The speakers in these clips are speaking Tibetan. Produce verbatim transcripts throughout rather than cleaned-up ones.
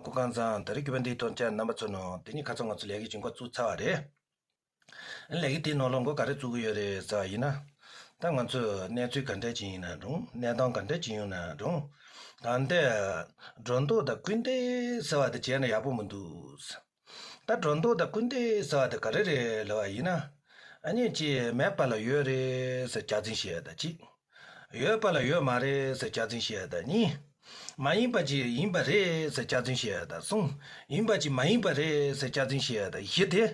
སྐུ་ཁམས་བཟང་། ད་རེས་གུས་པ་འདིའི་ཐོག་བཅར་རྣམ་པ་ཚོ་ནང་དེ་ཉིད་ཁ་སང་ང་ཚོ་ལས་ཀའི་བྱེད་སྒོ་བཙུགས་ཚར་བ་རེད། ལས་ཀའི་དེའི་ནང་ལོགས་མགོ་ག་རེ་བཙུགས་ཀྱི་ཡོད་རེད་ཟེར་བ་ཡིན་ན། ད་ང་ཚོས་གནས་ཚུལ་ག་འདྲ་ཅིག་ཡིན་ན་རུང་། གནས་སྟངས་ག་འདྲ་ཅིག་ཡིན་ན་རུང་། ད་ལྟའི་སྒྲོ་འདོགས་དང་སྐུལ་འདེད་ཟེར་བ་དེ་བྱས་ན་ཡག་པོ་མི་འདུག། ད་སྒྲོ་འདོགས་དང་སྐུལ་འདེད་ཟེར་བ་དེ་ག་རེ་རེད་ལབ་པ་ཡིན་ན། ཨ་ནི་ཅིག་མེད་པ་ལ་ཡོད་རེད་ཟེར་སྐྱག་རྫུན་བཤད་ཡ་དང་གཅིག། ཡོད་པ་ལ་ཡོད་མ་རེད་ཟེར་སྐྱག་རྫུན་བཤད་ཡ་དང་གཉིས། མ་ཡིན་པ་ཅིག་ཡིན་པ་རེད་ཟེར་སྐྱག་རྫུན་བཤད་ཡ་དང་གསུམ། ཡིན་པ་ཅིག་མ་ཡིན་པ་རེད་ཟེར་སྐྱག་རྫུན་བཤད་ཡ་དང་བཞི་དེ།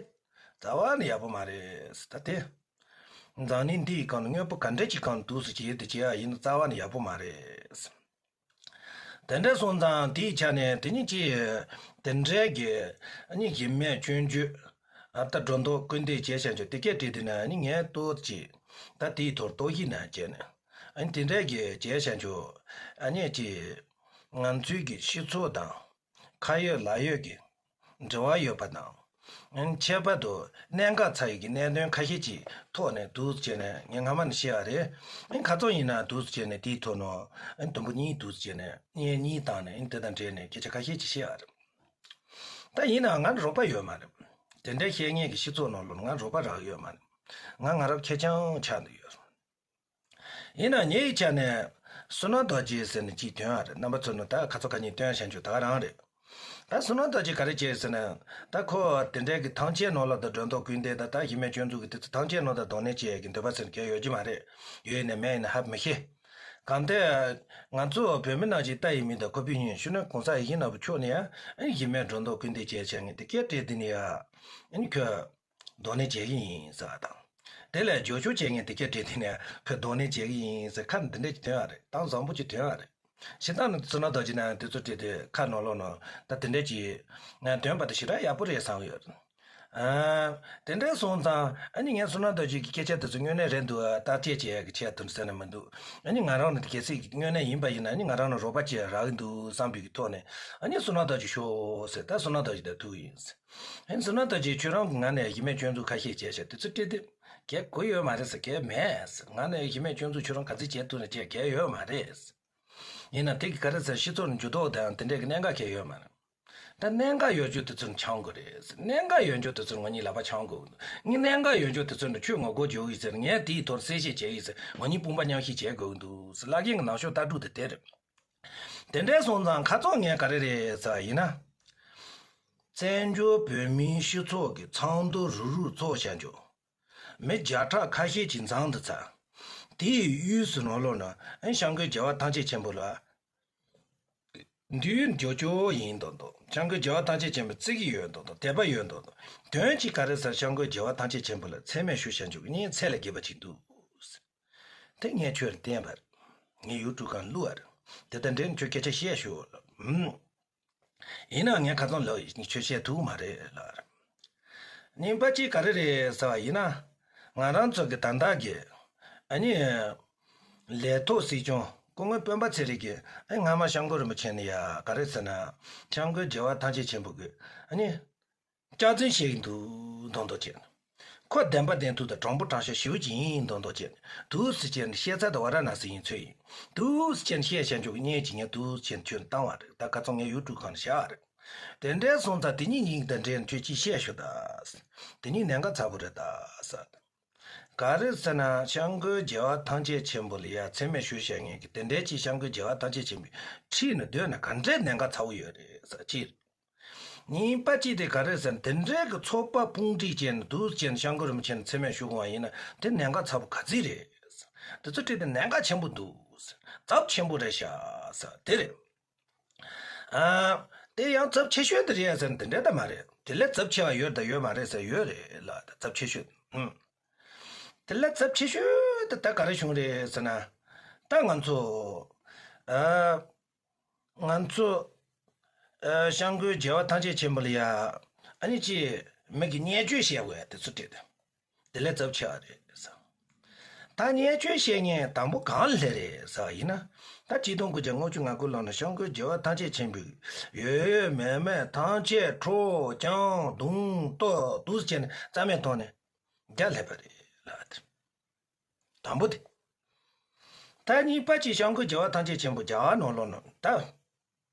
རྩ་བ་ནས་ཡག་པོ་མ་རེད་ཟེར། ད་དེ། འཛམ་གླིང་འདིའི་སྒང་ལ་དངོས་པོ་ག་འདྲ་ཅིག་སྒང་འདུག་ཟེར་བྱས་དེ་བྱས་ཡ་ཡིན་ན་རྩ་བ་ནས་ཡག་པོ་མ་རེད། དེ་འདྲ་སོང་ཙང་དེའི་ཆ་ནས་དེ་ཉིད་ཀྱིས་དེ་འདྲའི་གི་ཨ་ནི་གཞི་མེད་སྐྱོན་བརྗོད། ཨ། ད་སྒྲོ་འདོགས་སྐུལ་འདེད་བྱས་བཞག་ཆོག་དེ་སྐད་བྲིས་དེ་ནས་ཨ་ནི་ངས་ཏོག་ཙམ་ཅིག་ད་དེའི་ཐོག་རྟོག་ཞིབ་གནང་བྱས་ནས། ཨ་ནི་དེ་འདྲའི་གི་བྱས་བཞག་ཆོག་ཨ་ནི་ཅིག་ང་ཚོའི་གི་སྤྱི་ཚོགས་དང་ཁ་ཡོད་ལག་ཡོད་ཀྱི་འབྲེལ་བ་ཡོད་པ་དང་། ཨ་ནི་ཁྱད་པར་དུ་གནད་འགག་ཚ་ཡི་གི་གནད་དོན་ཁ་ཤས་ཀྱི་ཐོག་ནས་འདུག་བྱས་ནས་ངས་སྔ་མ་ནས་བཤད་ཡ་རེད། ཨ་ནི་ཁ་སང་ཡིན་ན་འདུག་བྱས་ནས་དེའི་ཐོག་ནས་ཨ་ནི་དུམ་བུ་གཉིས་འདུག་བྱས་ནས་བརྙན་གཉིས་བཏང་ནས། ཨ་ནི་དེ་དང་འབྲེལ་ནས་སྐད་ཆ་ཁ་ཤས་ཀྱི་བཤད་ཡ་རེད། ད་ཡིན་ནའང་ང་ལ་རོགས་པ་ཡོད་མ་རེད། དེ་འདྲའི་བཤད་མཁན་གྱི་སྤྱི་ཚོགས་ནང་ལོགས་ང་རོགས་པ་རག་ཡོད་མ་རེད། ང་ང་རང་ཁེར་རྐྱང་ཆགས་བསྡད་ཡོད། ཡིན་ནའང་ངའི་ཆ་ནས་བསོད་ནམས་རྡོ་རྗེ་ཟེར་ནས་ཅིག་ཐོན་ཡ་རེད། རྣམ་པ་ཚོ་ནི་ད་ཁ་སང་ཁ་ཉིན་སྟོན་བྱས་ཆོག་ད་ག་རང་རེད། ད་བསོད་ནམས་རྡོ་རྗེ་ག་རེ་བྱས་ཟེར་ན། ད་ཁོ་དེ་འདྲའི་གི་ཐང་ཆེན་ནང་ལོགས་ད་སྒྲོ་འདོགས་སྐུལ་འདེད་ད་ད་གཞི་མེད་སྐྱོན་འཛུགས་ཀྱི་དེ་ཚོ་ཐང་ཆེན་ནང་ད་གདོང་ལེན་བྱེད་ཡ་གི་འདོད་པ་ཟེར་མཁན་ཡོད་ཀྱི་མ་རེད། ཡོད་ནས་མེད་ཡིན་ན་ཧ་མི་ཤེས། གང་ལྟར་ང་ཚོ་བོད་མི་ནང་བཞིན་ལྟ་ཡི་མི་དང་ཁོ་པའི་ཉིན་ཤུ་ནས་གོང་ས་ཡིད་བཞིན་ནོར་བུ་མཆོག་ནས་ཡང་ཨ་ནི་གཞི་མེད་སྒྲོ་འདོགས་སྐུལ་འདེད་བྱས་བྱས་ངས་དེ་སྐད་བྲིས་དེ་ནས་ཡ་ཨ་ནི་ཁོས་གདོང་ལེན་བྱེད་ཀྱི་ཡིན་ཟེར་བ་དང་། དེ་ལས་རྒྱབ་སྐྱོར་བྱས་ངས་དེ་སྐད་བྲིས་དེ་ནས་ཁོས་གདོང་ལེན་བྱེད་ཀྱི་ཡིན་ཟེར་ཁ་འདི་འདྲ་ཅིག་ཐོན་ཡ་རེད། གཏམ་བཟང་པོ་ཅིག་ཐོན་ཡ་རེད། བྱས་ཙང་ནི་བསོད་ནམས་རྡོ་རྗེ་ནས་དེ་ཚོ་བྲིས་ཏེ་ཁ་ནང་ལོགས་ནང་ད་དེ་འདྲ་ཅིག་ང་འདོན་པ་དེ་ཞེ་དྲག་ཡག་པོ་རེད་བསམ་གྱི་ཡོད། ཨ། དེ་འདྲ་སོང་ཙང་ཨ་ནི་ངས་བསོད་ནམས་རྡོ་རྗེ་གི་སྐད་ཆ་དེ་ཚོ་དངོས་གནས་རེད་འདུག་ཨ། བརྟག་དཔྱད་བྱེད་ཡག་གི་ཆེད་དུ་ཟེར་ན་མི་འདུག་ཨ་ནི་ང་རང་ནི་གལ་སྲིད་དངོས་གནས་ཡིན་པ་ཡིན་ན་ཨ་ནི་ང་རང་ལ་རོགས་པ་བྱེད་རག་གི་འདུག་བསམ་པའི་གི་ཐོག་ནས་ཨ་ནི་བསོད་ནམས་རྡོ་རྗེ་ཤོག་ཟེར། ད་བསོད་ནམས་རྡོ་རྗེ་དང་ཐུག་ཡིན་ཟེར། ཨ་ནི་བསོད་ནམས་རྡོ་རྗེ་ཁྱོད་རང་གི་ངག་ནས་གཞི་མེད་སྐྱོན་འཛུགས་ཁ་ཤས་བྱས་ཤག་དེ་ཚོ་བྲིས་ཏེ་གལ་དགོས་ཡོད་མ་རེད་ཟེར། གལ་མེད་ཟེར། ངག་ནས་གཞི་མེད་སྐྱོན་འཛུགས་ཁྱོད་རང་ག་ཚོད་བྱས་ཐུབ་ན་བྱས། གལ་ཡོད་མ་རེད་ཟེར། ཡིན་ན་དེ་གི་ག་རེ་ཟེར། སྤྱི་ཚོགས་ནས་འགྱུར་ལྡོག་དང་དེ་འདྲའི་གི་གནད་འགག་གལ་ཡོད་མ་རེད། ད་གནད་འགག་ཡོད་རྒྱུ་དེ་ཚོ་ནི་འཆང་དགོས་རེད། གནད་འགག་ཡོད་རྒྱུ་དེ་ཚོ་ནི་ང་གཉིས་ལག་པ་འཆང་དགོས་ཀྱི་འདུག་ངས་གནད་འགག་ཡོད་རྒྱུ་དེ་ཚོ་ནི་ཁྱོད་ངོ་རྒོལ་རྒྱག་གི་ཟེར། ངས་དེའི་ཐོག་གསལ་བཤད་བྱེད་ཀྱི་ཟེར། ང་གཉིས་དཔུང་པ་མཉམ་གཤིབ་བྱེད་དགོས་ཀྱི་འདུག་ཟེར། བླ་རྒན་གྱི་ནང་ཤོག་ལྟ་གྲུབ་དེ་དེ་རེད། དེ་འདྲ་སོང་ཙང་ཁ་སང་ངས་ག་རེ་རེད་ཟེར་བ་ཡིན་ན། བཙན་བྱོལ་བོད་མིའི་སྤྱི་ཚོགས་ཀྱི་ཚོགས་འདུ་རུག་རུག་ཚོགས་བཞག་ཆོག་མི་བརྒྱ་ཕྲག་ཁ་ཤས་ཀྱི་འཛོམས་འདུག་ཚར། དེའི་དབུས་སུ་ནང་ལོགས་ན་ཨ་ནི་སྐྱབས་མགོན་རྒྱལ་བ་ཐམས་ཅད་མཁྱེན་པ་ལ་འདུས་འགྱོ་ཆོག་ཡིན་མདོག་མདོག་སྐྱབས་མགོན་རྒྱལ་བ་ཐམས་ཅད་མཁྱེན་པ་བརྩི་གི་ཡོད་མདོག་མདོག་དད་པ་ཡོད་མདོག་མདོག་དོན་གྱིས་ག་རེ་ཟེར། སྐྱབས་མགོན་རྒྱལ་བ་ཐམས་ཅད་མཁྱེན་པ་ལ་མཚན་སྨད་ཞུ་བྱ་འཇུག་གཉིས་ཚད་ལས་བརྒལ་བ་ཅིག་འདུག་དེ་ངས་ཁྱོད་ལ་བསྟན་པ་རེད། ངས་ཡུ་ཊུབ་སྒང་བླུགས་པ་རེད། དེ་དང་འབྲེལ་ནས་ཁྱོད་སྐད་ཆ་བཤད་ཤོག་ལབ། ཨུམ། ཡིན་ནའང་ངས་ཁ་སང་ལབ་ཡིན། ཁྱོད་བཤད་ཐུབ་མ་རེད་ལབ། གཉིས་པ་གཅིག་ག་རེ་རེད་ཟེར་བ་ཡིན་ན། ང་རང་ཚོ་གི་ད་ལྟ་གི་ཨ་ནི་ལས་ཐོག་སྲིད་སྐྱོང་སྐུ་ངོ་སྤེན་པ་ཚེ་རིང་གིས་ཨ་ནི་སྔ་མ་སྐྱབས་མགོན་རིན་པོ་ཆེ་ནས་ཡ་ག་རེ་ཟེར་ན། སྐྱབས་མགོན་རྒྱལ་བ་ཐམས་ཅད་མཁྱེན་པ་གིས་ཨ་ནི་སྐྱག་རྫུན་བཤད་ཀྱི་འདུག་མདོག་མདོག་བྱས་ནས། ཁོ་བདེན་པ་བདེན་ཐུག་དང་དྲང་པོ་དྲང་བཞག་ཞེ་པོ་ཅིག་ཡིན་མདོག་མདོག་བྱས་ནས་འདུག་ཟེར་བྱས་ནས། བཤད་ཚད་དེ་ཝཱ་ར་ཎ་སི་ཡིན་ཚོད་ཡིན་འདུག་ཟེར་བྱས་ནས་བཤད་བྱ་འཇོག་གི་བརྙན་གྱི་ངས་འདུག་ཟེར་བྱས་ནས་ཁྱོད་བཏང་བ་རེད། ད་ཁ་སང་ངས་ཡུ་ཊུབ་སྒང་ལ་བཞག་རེད། དེ་འདྲའི་སོང་ཙང་དེ་གཉིས་གཉིས་དང་འབྲེལ་ནས་ཁྱོད་ཅིག་བཤད་ཤོག་ད། དེ་གཉིས་གནད་འགག་ཚ་པོ་རེད་ད་ཟེར། ག་རེ་ཟེར་ན་སྐྱབས་མགོན་རྒྱལ་བ་ཐམས་ཅད་མཁྱེན་པ་ལ་ཡ་མཚན་སྨད་ཞུ་བྱ་ངེས་ཀྱི་དེ་འདྲའི་ཅིག་སྐྱབས་མགོན་རྒྱལ་བ་ཐམས་ཅད་མཁྱེན་པའི་འཁྲིས་ནས་སྡོད་ན་ག་འདྲའི་གནད་འགག་ཚ་པོ་ཡོད་རེད་ཟེར་གཅིག་གཉིས་པ་གཅིག་དེ་ག་རེ་ཟེར་ན། དེ་འདྲའི་གི་ཚོགས་པ་དཔུང་སྒྲིག་བྱས་ནས་འདུག་བྱས་ནས་སྐྱབས་མགོན་རིན་པོ་ཆེ་ནས་མཚན་སྨད་ཞུ་དགོས་པ་ཡིན་ན་དེ་གནད་འགག་ཚ་པོ་ག་ཚོད་རེད། དེ་ཚོ་བྲིས་ཏེ་གནད་འགག་ཆེན་པོ་འདུག་ཚབས་ཆེན་པོ་རེད་ཤག་ཟེར་དེ་རེད། ཨ། དེ་ཡང་ཚབས་ཆེ་ཤོས་དེ་རེད་ཟེར་ན་དེ་འདྲ་ད་མ་རེད། དེ་ལས་ཚབས་ཆེ་བ་ཡོད་ད་ཡོད་མ་རེད་ཟེར། ཡོད་རེད་ལ། ད་ཚབས་ཆེ་ཤོས། ཨུམ། དེ་ལས་ཚབས་ཆེ་ཤོས་དེ་ད་ག་རེ་བྱུང་རེད་ཟེར་ན། ད་ང་ཚོ། ཨ། ང་ཚོ། ཨ། སྐྱབས་མགོན་རྒྱལ་བ་ཐམས་ཅད་མཁྱེན་པ་ལ་ཡ། ཨ་ནི་ཅི། མི་གི་བརྙས་བཅོས་བྱས་དགོས་དེ་ཚོ་བྲིས་ཏེ། དེ་ལས་ཚབས་ཆེ་བ་རེད་ཟེར། ད་བརྙས་བཅོས་བྱས་མཁན་དང་པོ་གང་ལ་སླེབས་རེད་ཟེར་བ་ཡིན་ན། ད་ཆིག་སྟོང་དགུ་བརྒྱ་ལྔ་བཅུ་ང་དགུ་ལོ་ནས་སྐྱབས་མགོན་རྒྱལ་བ་ཐམས་ཅད་མཁྱེན་པའི་ཡོད་ཡོད་མེད་མེད་ཐམས་ཅད་ཁྲོ་བཅང་རྡུང་གཏོར་འདུག་བྱས་ནས་རྩ་མེད་བཏང་ནས་རྒྱ་སླེབས་པ་རེད་ལབ་དེ། དང་པོ་དེ། ད་གཉིས་པ་གཅིག་སྐྱབས་མགོན་རྒྱལ་བ་ཐམས་ཅད་མཁྱེན་པ་རྒྱ་གར་ནང་ལོགས་ནང་ད།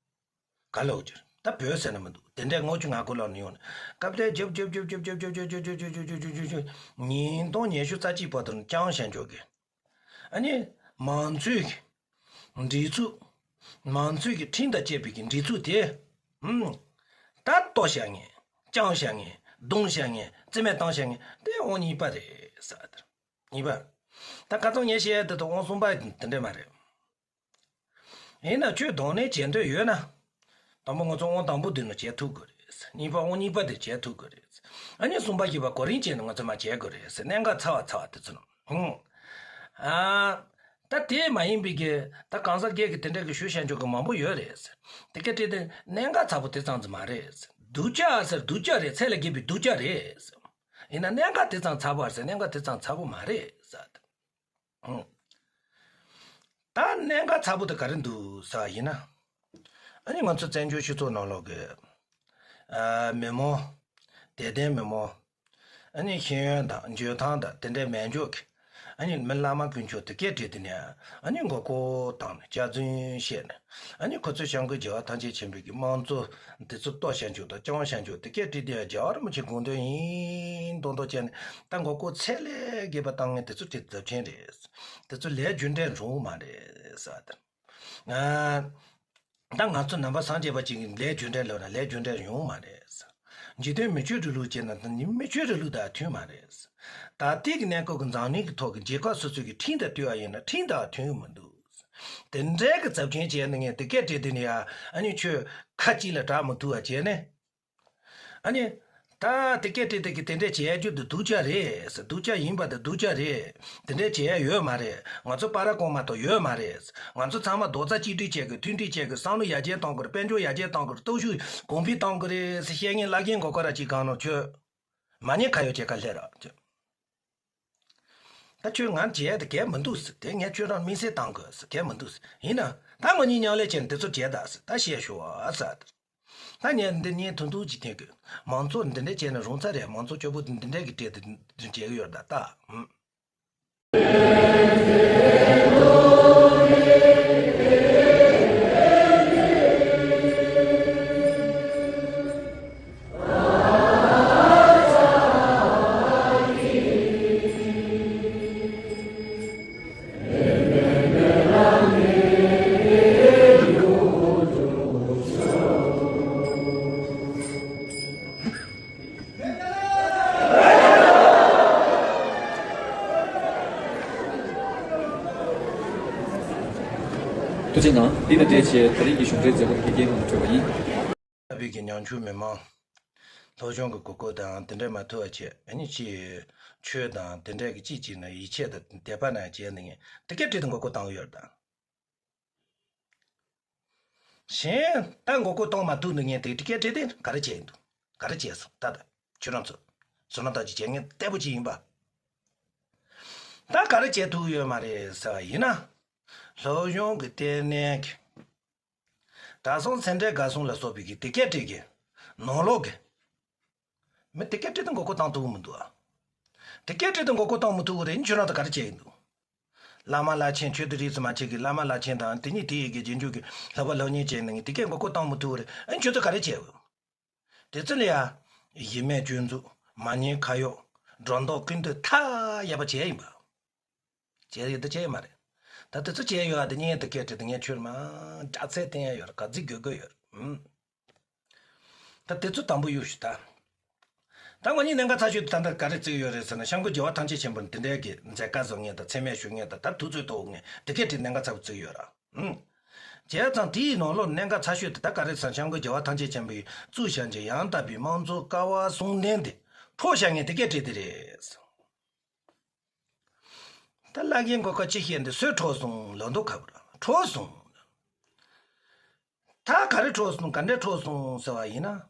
ག་ལ་འོ་གྱུར། ད་བོད་ཟེར་ན་མི་འདུག་དེ་འདྲའི་དངུལ་ཆུ་ང་རྒོལ་ལོག་ནས་ཡོང་ནས་སྐབས་དེ་རྒྱབ་རྒྱབ་རྒྱབ་རྒྱབ་རྒྱབ་རྒྱབ་རྒྱབ་རྒྱབ་རྒྱབ་རྒྱབ་རྒྱབ་རྒྱབ་རྒྱབ་ཉིས་སྟོང་ཉི་ཤུ་རྩ་གཅིག་བར་དུ་ཅང་བྱ་འཇོག་གི། ཨ་ནི་མང་གཙོའི་གི་སྒྲིག་འཛུགས། མང་གཙོའི་གི་ཁྲིམས་དང་བཅས་པའི་གི་སྒྲིག་འཛུགས་དེ། ཧུམ། ད་གཏོར་བྱ་ངེས། བཅིངས་བྱ་ངེས། རྡུང་བྱ་ངེས། རྩིས་མེད་བཏང་བྱ་ངེས། དེ་དབང་གཉིས་པ་རེད་ཟེར་བ་དེ། གཉིས་པ། ད་ཁ་སང་ངས་བཤད་ཡ་དེ་དང་དབང་གསུམ་པ་དེ་འདྲ་མ་རེད། ཡིན་ན་ཁྱོད་དོན་གཉེར་བྱེད་འདོད་ཡོད་ན། དང་པོ་ང་ཚོ་དབང་དང་པོ་དེ་ནི་བྱེད་ཐུབ་དགོས་རེད། གཉིས་པ་དབང་གཉིས་པ་དེ་བྱེད་ཐུབ་དགོས་རེད། ཨ་ནི་གསུམ་པ་བཞི་པ་གོ་རིམ་བྱས་ནས་ང་ཚོ་མར་བྱེད་དགོས་རེད། གནད་འགག་ཚ་བ་ཚ་བ་དེ་ཚོ་ནི། ཧུང་། ཨ། ད་དེ་མ་ཡིན་པའི་གི་ད་གང་ཟག་སྒེར་གྱི་དེ་འདྲ་གི་ཞུ་བྱ་འཇོག་གི་མང་པོ་ཡོད་རེད། དེ་ག་དེ་དེ་གནད་འགག་ཚ་པོ་དེ་ཙམ་ཙམ་མ་རེད། སྡུག་ཅག་ཟེར་སྡུག་ཅག་རེད། ཚད་ལས་བརྒལ་བའི་སྡུག་ཅག་རེད། ཡིན་ན་གནད་འགག་དེ་ཙམ་ཚ་པོ་ཟེར་གནད་འགག་དེ་ཙམ་ཚ་པོ་མ་རེད་ཟེར། ཨང་། ད་གནད་འགག་ཚ་པོ་དེ་ག་རེ་འདུག་ཟེར་བ་ཡིན་ན། ཨ་ནི་ང་ཚོ་བཙན་བྱོལ་སྤྱི་ཚོགས་ནང་ལོགས་ཀྱི་ཨ་མི་མང་། དད་ལྡན་མི་མང་། ཨ་ནི་ཤེས་ཡོན་དང་འཇོན་ཐང་དང་དེ་འདྲའི་མེད་འཇོག་གི། ཨ་ནི་མི་བླ་མ་དཀོན་མཆོག་དེ་སྐད་བྲིས་དེ་ནས། ཨ་ནི་མགོ་སྐོར་བཏང་ནས་སྐྱག་རྫུན་བཤད་ནས། ཨ་ནི་ཁོ་ཚོས་བྱམས་མགོན་རྒྱལ་བ་ཐམས་ཅད་མཁྱེན་པའི་གི་དམངས་གཙོ་འདི་ཚོ་གཏོར་བྱ་འཇོག་དང་བཅིངས་བྱ་འཇོག་དེ་སྐད་བྲིས་དེ་ཡང་རྒྱལ་བ་རིན་པོ་ཆེ་དགོངས་དོན་ཡིན་མདོག་མདོག་བྱས་ནས་ད་མགོ་སྐོར་ཚད་ལས་བརྒལ་བ་བཏང་མཁན་དེ་ཚོ་དེ་རྫབ་ཆེན་རེད། དེ་ཚོ་ལས་རྒྱུ་འབྲས་འབྱུང་གི་མ་རེད་ཟེར་བ་དང་། ད་ང་ཚོ་ནང་པ་སངས་རྒྱས་པ་ཅིག་གིས་ལས་རྒྱུ་འབྲས་ལབ་ན་ལས་རྒྱུ་འབྲས་ཡོང་མ་རེད། འཇིག་རྟེན་མི་ཆོས་རིང་ལུགས་བྱས་ན་ད་ནི་མི་ཆོས་རིང་ལུགས་དང་མཐུན་མ་རེད། ད་ལྟའི་གི་གནས་སྐབས་ཀྱི་འཛམ་གླིང་གི་ཐོག་གི་རྒྱལ་ཁབ་སོ་སོའི་གི་ཁྲིམས་དང་བསྟུན་པ་ཡིན་ན་ཁྲིམས་དང་མཐུན་གི་མི་འདུག་དེ་འདྲའི་གི་ཚབས་ཆེན་བྱས་ནས་ངས་དེ་སྐད་བྲིས་དེ་ནས་ཡ་ཨ་ནི་ཁྱོད་ཁ་གཅིག་ལ་གྲག་མི་ཐུབ་པ་བྱས་ནས། ཨ་ནི། ད་དེ་སྐད་བྲིས་དེ་གི་དེ་འདྲས་བྱེད་རྒྱུ་དེ་སྡུག་ཅག་རེད། སྡུག་ཅག་ཡིན་པ་དེ་སྡུག་ཅག་རེད། དེ་འདྲས་བྱེད་ཡ་ཡོད་མ་རེད། ང་ཚོ་བར་གོང་མ་གཏོགས་ཡོད་མ་རེད། ང་ཚོ་ཚང་མ་རྡོག་རྩ་གཅིག་སྒྲིལ་བྱེད་དགོས། མཐུན་སྒྲིལ་བྱེད་དགོས། བསམ་བློ་ཡར་རྒྱས་གཏོང་དགོས། དཔལ་འབྱོར་ཡར་རྒྱས་གཏོང་དགོས། སྟོབས་ཤུགས་གོང་འཕེལ་གཏོང་དགོས་རེད་ཟེར་བཤད་མཁན་བླ་རྒན་མགོ་སྐོར་ར་གཅིག་གང་ནོ་ཁྱོད། མ་ཉེས་ཁ་གཡོག་བྱེད་ཁ་ལྷེ་ར་ཁྱོད། ད་ཁྱོད་ང་བྱས་དེ་གལ་མི་འདུག་ཟེར། དེ་ངས་ཁྱོད་རང་དམིགས་བསལ་བཏང་དགོས་ཟེར། གལ་མི་འདུག་ཟེར། ཡིན་ན་ད་ང་གཉིས་མཉམ་ལས་བྱས་ནས་དེ་ཚོ་བྱས་ད་ཟེར། ད་བཤད་ཤོག་ཨ་ཟེར། ད་ངས་འདི་གཉིས་ཐུང་ཐུང་ཅིག་འཐེན་དགོས། མང་ཚོགས་འདི་འདྲས་བྱས་ནས་རུང་ཚར་རེད། མང་ཚོགས་སྐྱོ་པོ་འདི་འདྲས་ཀྱི་གྲས་དེ་འདི་བྱེད་ཀྱི་ཡོད་ད་ད། ཨུམ། ཐུགས་རྗེ་གནང་། འདི་ནས་འབྲེལ་བྱས་ད་རིང་གི་གཞུང་འབྲེལ་མཛད་སྒོ་འདི་གའི་ནང་གྲོལ་བ་ཡིན། བོད་ཀྱི་ཉམ་ཆུང་མི་མང་། སློབ་སྦྱོང་གི་དགོས་མཁོ་དང་དེ་འདྲ་མ་ཐུག་པ་བྱས། ཨ་ནི་ཅི། ཆོས་དང་དེ་འདྲ་གི་ཅི་ཅིག་ན་ཡིད་ཆེས་དང་དད་པ་ན་བྱས་ནས་ངས་དེ་སྐད་བྲིས་ཏེ་མགོ་སྐོར་བཏང་གི་ཡོད་ད། གཞན་ད་མགོ་སྐོར་གཏོང་མ་ཐུབ་ནས་ངས་དེ་སྐད་བྲིས་ཏེ་ག་རེ་བྱས་ཡིན་འདུག་ག་རེ་བྱས་སོང་ད་ད། ཁྱོད་རང་ཚོ་བསམ་བློ་བཏང་ཅིག་བྱས། ངས་བལྟས་པོ་ཅིག་ཡིན་པ། ད་ག་རེ་བྱས་ཐུབ་ཡོད་མ་རེད་ཟེར་བ་ཡིན་ན། སློབ་སྦྱོང་གི་ལྟེ་གནས་ཀྱི། གྲྭ་ཚང་སེ་འབྲས་དགའ་གསུམ་ལ་སོགས་པའི་གི་དེ་སྐད་བྲིས་ཀྱི། ནང་ལོགས་ཀྱི། མི་དེ་སྐད་བྲིས་ཏེ་མགོ་སྐོར་བཏང་ཐུབ་ཀྱི་མི་འདུག་ཨ། དེ་སྐད་བྲིས་ཏེ་མགོ་སྐོར་བཏང་མི་ཐུབ་ཀྱི་རེད། ཁྱོད་རང་ཚོ་ག་རེ་བྱས་ཡིན་འདུག་བླ་མ་བླ་ཆེན་ཆོས་སྡེ་རིས་སུ་མ་ཆད་ཀྱི་བླ་མ་བླ་ཆེན་དང་དེ་ཉིད་དེ་ཡི་གི་རྗེས་འཇུག་གི་ལྷག་པ་སློབ་གཉེར་བྱས་ནས་དེ་སྐད་མགོ་སྐོར་བཏང་མི་ཐུབ་ཀྱི་རེད། ཨ་ནི་ཁྱོད་ཚོ་ག་རེ་བྱས་ཡོད། དེ་ཚོ་ལ་ཡ། གཞི་མེད་སྐྱོན་འཛུགས། མ་ཉེས་ཁ་གཡོག་སྒྲོ་འདོགས་ཀུན་ཏུ་མཐའ་ཡས་པ་བྱས་ཡིན་པ། བྱས་ཡོད་དུ་བྱས་ཡོད་མ་རེད། ད་དེ་ཚོ་བྱས་ཡོད་ཨ། དེ་ཉིད་དུ་སྐད་བྲིས་དེ་ངས་ཁྱོད་མ་དྲག་ཚད་བསྟན་ཡ་ཡོད་རེད། ག་ཚིག་དགོས་དགོས་ཡོད་རེད། ཨུམ། ད་དེ་ཚོ་དང་པོ་གཡུག་ཞུ་ད། ད་ང་གཉིས་གནད་འགག་ཚ་ཤོས་དེ་ད་ལྟ་ག་རེ་བརྩིས་ཡོད་རེད་ཟེར་ན། སྐྱབས་མགོན་རྒྱལ་བ་ཐམས་ཅད་མཁྱེན་པར་འདི་འདྲའི་གི་མཛད་དཀའ་བཟོ་མཁན་དང་མཚན་སྨད་ཞུ་མཁན་དང་ད་ཐུབ་ཚོད་ཐོག་ངས་དེ་སྐད་བྲིས་གནད་འགག་ཚ་པོ་བརྩིས་ཡོད་ར། ཨུམ། བྱས་ཙང་དེའི་ནང་ལོགས་གནད་འགག་ཚ་ཤོས་དེ་ད་ག་རེ་ཟེར་ན། སྐྱབས་མགོན་རྒྱལ་བ་ཐམས་ཅད་མཁྱེན་པའི་གཙུག་བྱང་ཆེན་ཡང་དག་པའི་དམངས་གཙོ་ཀ་བ་གསུམ་ལྡན་དེ་འཕྲོག་བཞག་མཁན་དེ་སྐད་བྲིས་དེ་རེད། ད་བླ་རྒན་མགོ་སྐོར་ཅི་བཤད་འདི་སུས་འཕྲོག་སོང་ལབ་འདུག་ག་བུར་འཕྲོག་སོང་། ད་ག་རེ་འཕྲོག་སོང་ག་འདྲས་འཕྲོག་སོང་ཟེར་བ་ཡིན་ན།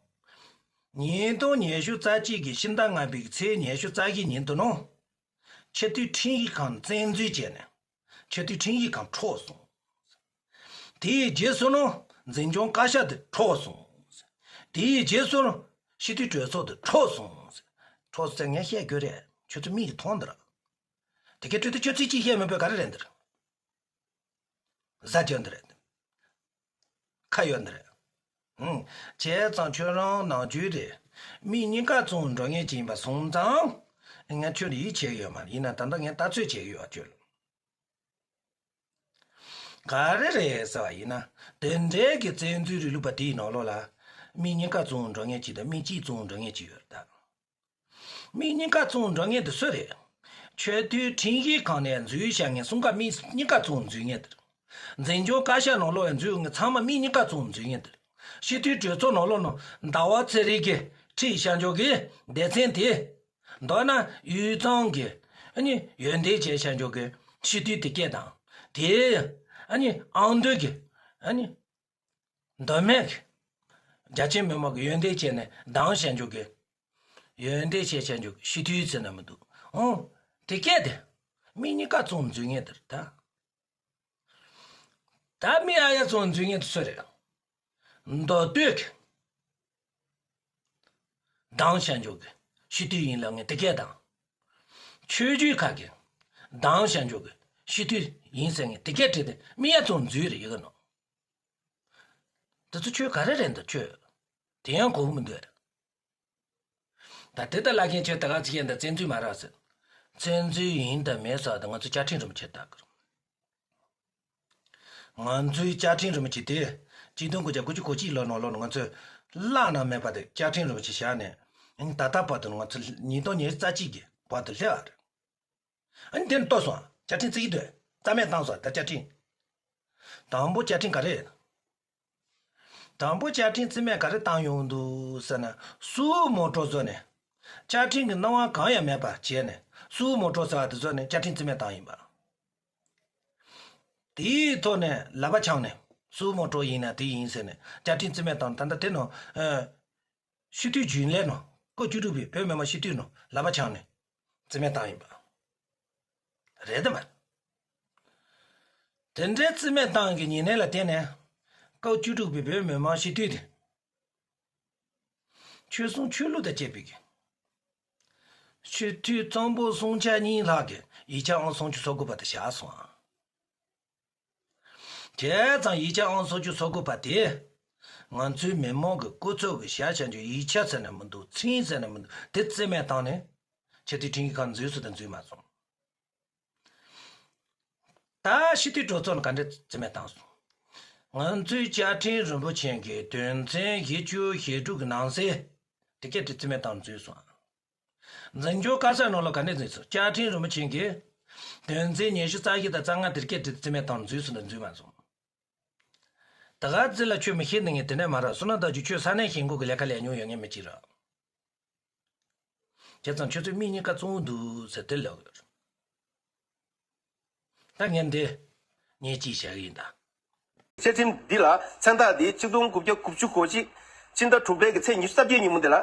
ཉིས་སྟོང་ཉི་ཤུ་རྩ་གཅིག་གི་ཕྱི་ཟླ་ལྔ་པའི་ཚེས་ཉི་ཤུ་རྩ་བཞི་ཉིན་དུ་ནོ། ཆེས་མཐོའི་ཁྲིམས་ཞིབ་ཁང་བཙན་འཛུལ་བྱས་ནས། ཆེས་མཐོའི་ཁྲིམས་ཞིབ་ཁང་འཕྲོག་སོང་། དེའི་རྗེས་སུ་ནོ། འཛིན་སྐྱོང་བཀའ་ཤག་དེ་འཕྲོག་སོང་། དེའི་རྗེས་སུ་ནོ། སྤྱི་འཐུས་གྲོས་ཚོགས་དེ་འཕྲོག་སོང་། འཕྲོག་སོང་ངས་བཤད་རྒྱུ་རེད། ཁྱོད་ཚོ་མིག་གིས་མཐོང་འདི་ར། དེ་གའི་དུས་དེ་ཁྱོད་ཚིག་གཅིག་བཤད་མེད་པའི་ག་རེ་རེད་འདིར། ཟ་རྒྱུ་འདི་རེད། ཁ་ཡོད་འདི་རེད། ཨང་། བྱས་ཙང་ཁྱོད་རང་ནང་ཆོས་རེད། མི་གཉིས་ཀ་བཙོང་འགྲོ་མཁན་ཅིག་ཡིན་པ་སོང་ཙང་། ང་ཁྱོད་ལ་ཡིད་ཆེས་ཡོད་མ་རེད། ཡིན་ན་ད་ལྟ་ངས་ལྟ་ཚོད་བྱེད་ཀྱི་ཡོད་ཁྱོད་ལ། ག་རེ་རེད་ཟེར་བ་ཡིན་ན། དེ་འདྲའི་གི་བཙན་འཛུལ་རིང་ལུགས་པ་དེའི་ནང་ལོགས་ལ། མི་གཉིས་ཀ་བཙོང་འགྲོ་མཁན་ཅིག་དང་མི་གཅིག་བཙོང་འགྲོ་མཁན་ཅིག་ཡོད་རེད་ད། མི་གཉིས་ཀ་བཙོང་འགྲོ་མཁན་དེ་སུ་རེད། ཆེས་མཐོའི་ཁྲིམས་ཞིབ་ཁང་ནས་འཛུལ་བྱ་མཁན་གསུམ་ཀ་མི་གཉིས་ཀ་བཙོང་འཛུལ་མཁན་དེ་རེད། འཛིན་སྐྱོང་བཀའ་ཤག་ནང་ལོགས་ཡང་འཛུལ་མཁན་ཚང་མ་མི་གཉིས་ཀ་བཙོང་འཛུལ་མཁན་དེ་རེད། སྤྱི་འཐུས་གྲོས་ཚོགས་ནང་ལོགས་ནང་ཟླ་བ་ཚེ་རིང་གིས་ཁྲིད་བྱ་འཇོག་གི་སྡེ་ཚན་དེ། མདོར་ན་དབུས་གཙང་གི་ཨ་ནི་ཡོན་ཏན་ཅན་བྱ་འཇོག་གི་སྤྱི་འཐུས་དེ་སྐད་དང་། དེ་ཨ་ནི་ཨང་སྡོད་ཀྱི་ཨ་ནི། མདོ་སྨད་ཀྱི་རྒྱ་ཆེ་མི་མང་གི་ཡོན་ཏན་ཅན་ནས་གདམ་བྱ་འཇོག་གི། ཡོན་ཏན་ཅན་བྱ་འཇོག་གི་སྤྱི་འཐུས་ཟེར་ན་མི་འདུག་ཨོ། དེ་སྐད་དེ། མི་གཉིས་ཀ་བཙོང་འཛུལ་མཁན་དེ་རེད་ད། ད་མི་ཨ་ཡ་བཙོང་འཛུལ་མཁན་དེ་སུ་རེད། མདོ་སྟོད་ཀྱི་གདམ་བྱ་འཇོག་གི་སྤྱི་འཐུས་ཡིན་ལབ་མཁན་དེ་སྐད་དང་། ཆོས་བརྒྱུད་ཁག་གི་གདམ་བྱ་འཇོག་གི་སྤྱི་འཐུས་ཡིན་ཟེར་མཁན་དེ་སྐད་བྲིས་ཏེ་མི་ཡ་བཙོང་འཛུལ་རེད་ཡོད་གི་ནོ། དེ་ཚོ་ཆོས་ག་རེ་རེད་འདུག་ཆོས། དེ་ཡང་གོ་གི་མི་འདུག་ཨེ། ད་དེ་ལྟར་ལབ་མཁན་ཁྱོད་ད་ག་ཚིག་ཡན་ད་བཙན་འཛུལ་མ་རེད་ཟེར། བཙན་འཛུལ་ཡིན་དང་མིན་ཟེར་བ་དེ་ང་ཚོ་བཅའ་ཁྲིམས་རིན་པོ་ཆེ་ལྟ་དགོས། ང་ཚོའི་བཅའ་ཁྲིམས་རིན་པོ་ཆེ་དེ་གཅིག་སྟོང་དགུ་བརྒྱ་དགུ་བཅུ་གོ་གཅིག་ལོ་ནང་ལོགས་ང་ཚོས་བརླག་ན་མེད་པ་དེ་བཅའ་ཁྲིམས་རིན་པོ་ཆེ་བཞག་ནས། ཨ་ནི་ད་ལྟ་བར་དུ་ང་ཚོ་ཉིས་སྟོང་ཉི་ཤུ་རྩ་གཅིག་གི་བར་དུ་སླེབས་པ་རེད། ཨ་ནི་དེ་ནི་ལྟོས་སོང་། བཅའ་ཁྲིམས་བརྩི་གི་འདུག་རྩ་མེད་བཏང་སོང་ད་བཅའ་ཁྲིམས། དང་པོ་བཅའ་ཁྲིམས་ག་རེ། དང་པོ་བཅའ་ཁྲིམས་རྩིས་མེད་ག་རེ་བཏང་ཡོང་འདུག་ཟེར་ན། སུའུ་མོ་ཊོ་བཟོས་ནས། བཅའ་ཁྲིམས་ཀྱི་སྣང་བ་གང་ཡང་མེད་པ་བྱས་ནས་སུའུ་མོ་ཊོ་ཟེར་བ་དེ་བཟོས་ནས་བཅའ་ཁྲིམས་རྩིས་མེད་བཏང་ཡིན་པ། དེའི་ཐོག་ནས་ལག་པ་འཆང་ནས་སུའུ་མོ་ཊོ་ཡིན་ན་དེ་ཡིན་ཟེར་ནས་བཅའ་ཁྲིམས་རྩིས་མེད་བཏང་། ད་ལྟ་དེ་ནང་། སྤྱི་འཐུས་རྒྱུན་ལས་ནང་སྐབས་བཅུ་དྲུག་པའི་བོད་མི་མང་སྤྱི་འཐུས་ནང་ལག་པ་འཆང་ནས་རྩིས་མེད་བཏང་ཡིན་པ། རེད་དམ། དེ་འདྲའི་རྩིས་མེད་བཏང་གི་ཉེ་གནས་ལ་བརྟེན་ནས་སྐབས་བཅུ་དྲུག་པའི་བོད་མི་མང་སྤྱི་འཐུས་དེ། ཆོལ་གསུམ་ཆོས་ལུགས་དང་བཅས་པའི་གི་སྤྱི་འཐུས་གཙང་པོ་སུམ་ཆ་གཉིས་ལྷག་གི་ཡིག་ཆ་ཨང་སུམ་ཅུ་སོ་དགུ་པ་དེ་བཞག་སོང་ཨང་། བྱས་ཙང་ཡིག་ཆ་ཨང་སུམ་ཅུ་སོ་དགུ་པ་དེ། ང་ཚོའི་མི་མང་གི་སྐུ་ཚབ་ཀྱི་ཞལ་བྱ་རྒྱུ་ཡིག་ཆ་ཟེར་ན་མི་འདུག་མཚན་ཟེར་ན་མི་འདུག་དེ་རྩིས་མེད་བཏང་ནས། ཆེས་མཐོའི་ཁྲིམས་ཞིབ་ཁང་འཛུལ་སོང་དང་འཛུལ་མ་སོང་། ད་སྤྱི་འཐུས་གྲོས་ཚོགས་ནས་ག་འདྲ་རྩིས་མེད་བཏང་སོང་། ང་ཚོའི་བཅའ་ཁྲིམས་རིན་པོ་ཆེ་གི་དོན་ཚན་བཞི་བཅུ་ཞེ་དྲུག་གི་ནང་གསེས། དེ་སྐད་དུ་རྩིས་མེད་བཏང་འཛུལ་སོང་། འཛིན་སྐྱོང་བཀའ་ཤག་ནང་ལ་ག་འདྲ་འཛུལ་སོང་། བཅའ་ཁྲིམས་རིན་པོ་ཆེ་གི་དོན་ཚན་ཉི་ཤུ་རྩ་བཞི་དང་རྩ་ལྔ་དེ་སྐད་དུ་རྩིས་མེད་བཏང་འཛུལ་སོང་དང་འཛུལ་མ་སོང་། ད་ག་ཚོད་ལ་ཆོས་མི་ཤེས་ནི་ངས་དེ་ནས་མ་རག་བསོད་ནམས་དར་རྒྱས་ཁྱོད་ས་གནས་ཞེན་ཁོག་གི་ལས་ཀ་ལས་མྱོང་ཡོད་ངེས་མི་གཅིག་ར། བྱས་ཙང་ཁྱོད་ཚོས་མི་གཉིས་ཀ་བཙོང་འདུག་ཟེར་དེ་ལབ་ཡོད། ད་ངས་འདི་ངས་ཅིག་བྱ་གི་ཡིན་ད། བཅའ་ཁྲིམས་འདི་ལ་མཚན་རྟགས་འདི་གཅིག་སྟོང་དགུ་བརྒྱ་དགུ་བཅུ་གོ་གཅིག་ཕྱི་ཟླ་དྲུག་པའི་གི་ཚེས་ཉི་ཤུ་རྩ་བརྒྱད་ཉིན་མོ་འདི་ལ་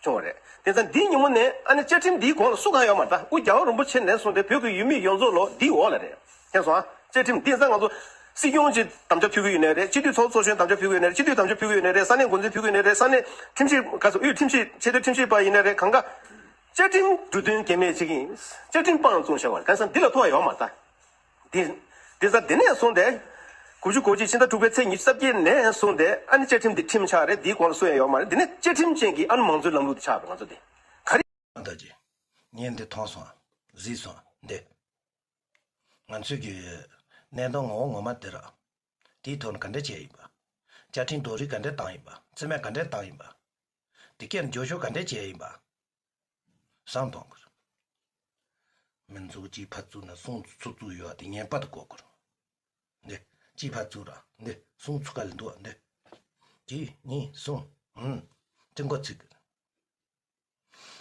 བྱུང་བ་རེད། དེ་ཙང་འདིའི་ཉིན་མོ་ནས་ཨ་ནི་བཅའ་ཁྲིམས་འདིའི་གོང་ལ་སུ་གང་ཡོད་མ་རེད། ད་དབུ་རྒྱལ་བ་རིན་པོ་ཆེ་ནས་བཟུང་སྟེ་བོད་ཀྱི་ཡུལ་མི་ཡོངས་རྫོགས་ལོ་འདིའི་འོག་ལ་རེད། མཁྱེན་སོང་ཨ། བཅའ་ཁྲིམས་འདི་ཙང་ང་ཚོ་སྲིད་སྐྱོང་གི་དམ་བཅའ་ཕུལ་གི་ཡོད་ནའི་རེད། སྤྱི་འཐུས་ཚོགས་གཙོ་གཞོན་དམ་བཅའ་ཕུལ་གི་ཡོད་ནའི་རེད། སྤྱི་འཐུས་དམ་བཅའ་ཕུལ་གི་ཡོད་ནའི་རེད། ས་གནས་འགོ་འཛིན་ཕུལ་གི་ཡོད་ནའི་རེད། ས་གནས་ཁྲིམས་ཞིབ་ག་ཚོད་དབུས་ཁྲིམས་ཞིབ་ཆེས་མཐོའི་ཁྲིམས་ཞིབ་པ་ཡིན་ནའི་རེད། གང་ག་བཅའ་ཁྲིམས་འབྲུ་དོན་གལ་མེད་བྱེད་ཀྱི་ཡིན། བཅའ་ཁྲིམས་སྤང་བཙོང་བྱ་བ་རེད། གང་ཟེར་འདི་ལ་ཐོགས་ཡོད་མ་རེད། ད་འདི་འདི་ད་འདི་ནས་བཟུང་སྟེ་དགུ་བཅུ་གོ་གཅིག་ཕྱི་ཟླ་དྲུག་པའི་ཚེས་ཉི་ཤུ་རྩ་བརྒྱད་ནས་བཟུང་སྟེ་ཨ་ནི་བཅའ་ཁྲིམས་འདི་ཁྲིམས་ཆགས་རེད། འདིའི་གོང་ལ་སུ་ཡང་ཡོད་མ་རེད། འདི་ནས་བཅའ་ཁྲིམས་ཅན་གྱི་ཨ་ནི་མང་གཙོའི་ལམ་ལུགས་དེ་ཆགས་རེད། ང་ཚོ་འདི་ག་རེ། ད་ཅི། ངས་འདི་མཐོང་སོང་། གཟིགས་སོང་འདི། ང་ཚོས་ཀྱི་གནད་དོན་ངོ་བོ་ངོ་མ་དེ་ར། དེའི་ཐོག་ནས་ག་འདྲ་བྱས་ཡིན་པ། བཅའ་ཁྲིམས་རྡོག་རོལ་ག་འདྲ་བཏང་ཡིན་པ། རྩིས་མེད་ག་འདྲ་བཏང་ཡིན་པ། དེ་གས་འགྱོད་བཤགས་ག་འདྲ་བྱས་ཡིན་པ། བསམ་གཏོང་དགོས། མི་ཚོགས་གཅིག་ཕར་བཙུགས་ན་གསུམ་ཚུར་བཙུགས་ཡོད་པ་དེ་ངེས་པར་དུ་གོ་དགོས། འདི། གཅིག་ཕར་བཙུགས་ར་འདི་གསུམ་ཚུར་ག་ལ་འདུག་བ་འདི། གཅིག་གཉིས་གསུམ། ཧུམ། དེ་འགོ་ཚུགས་དགོས།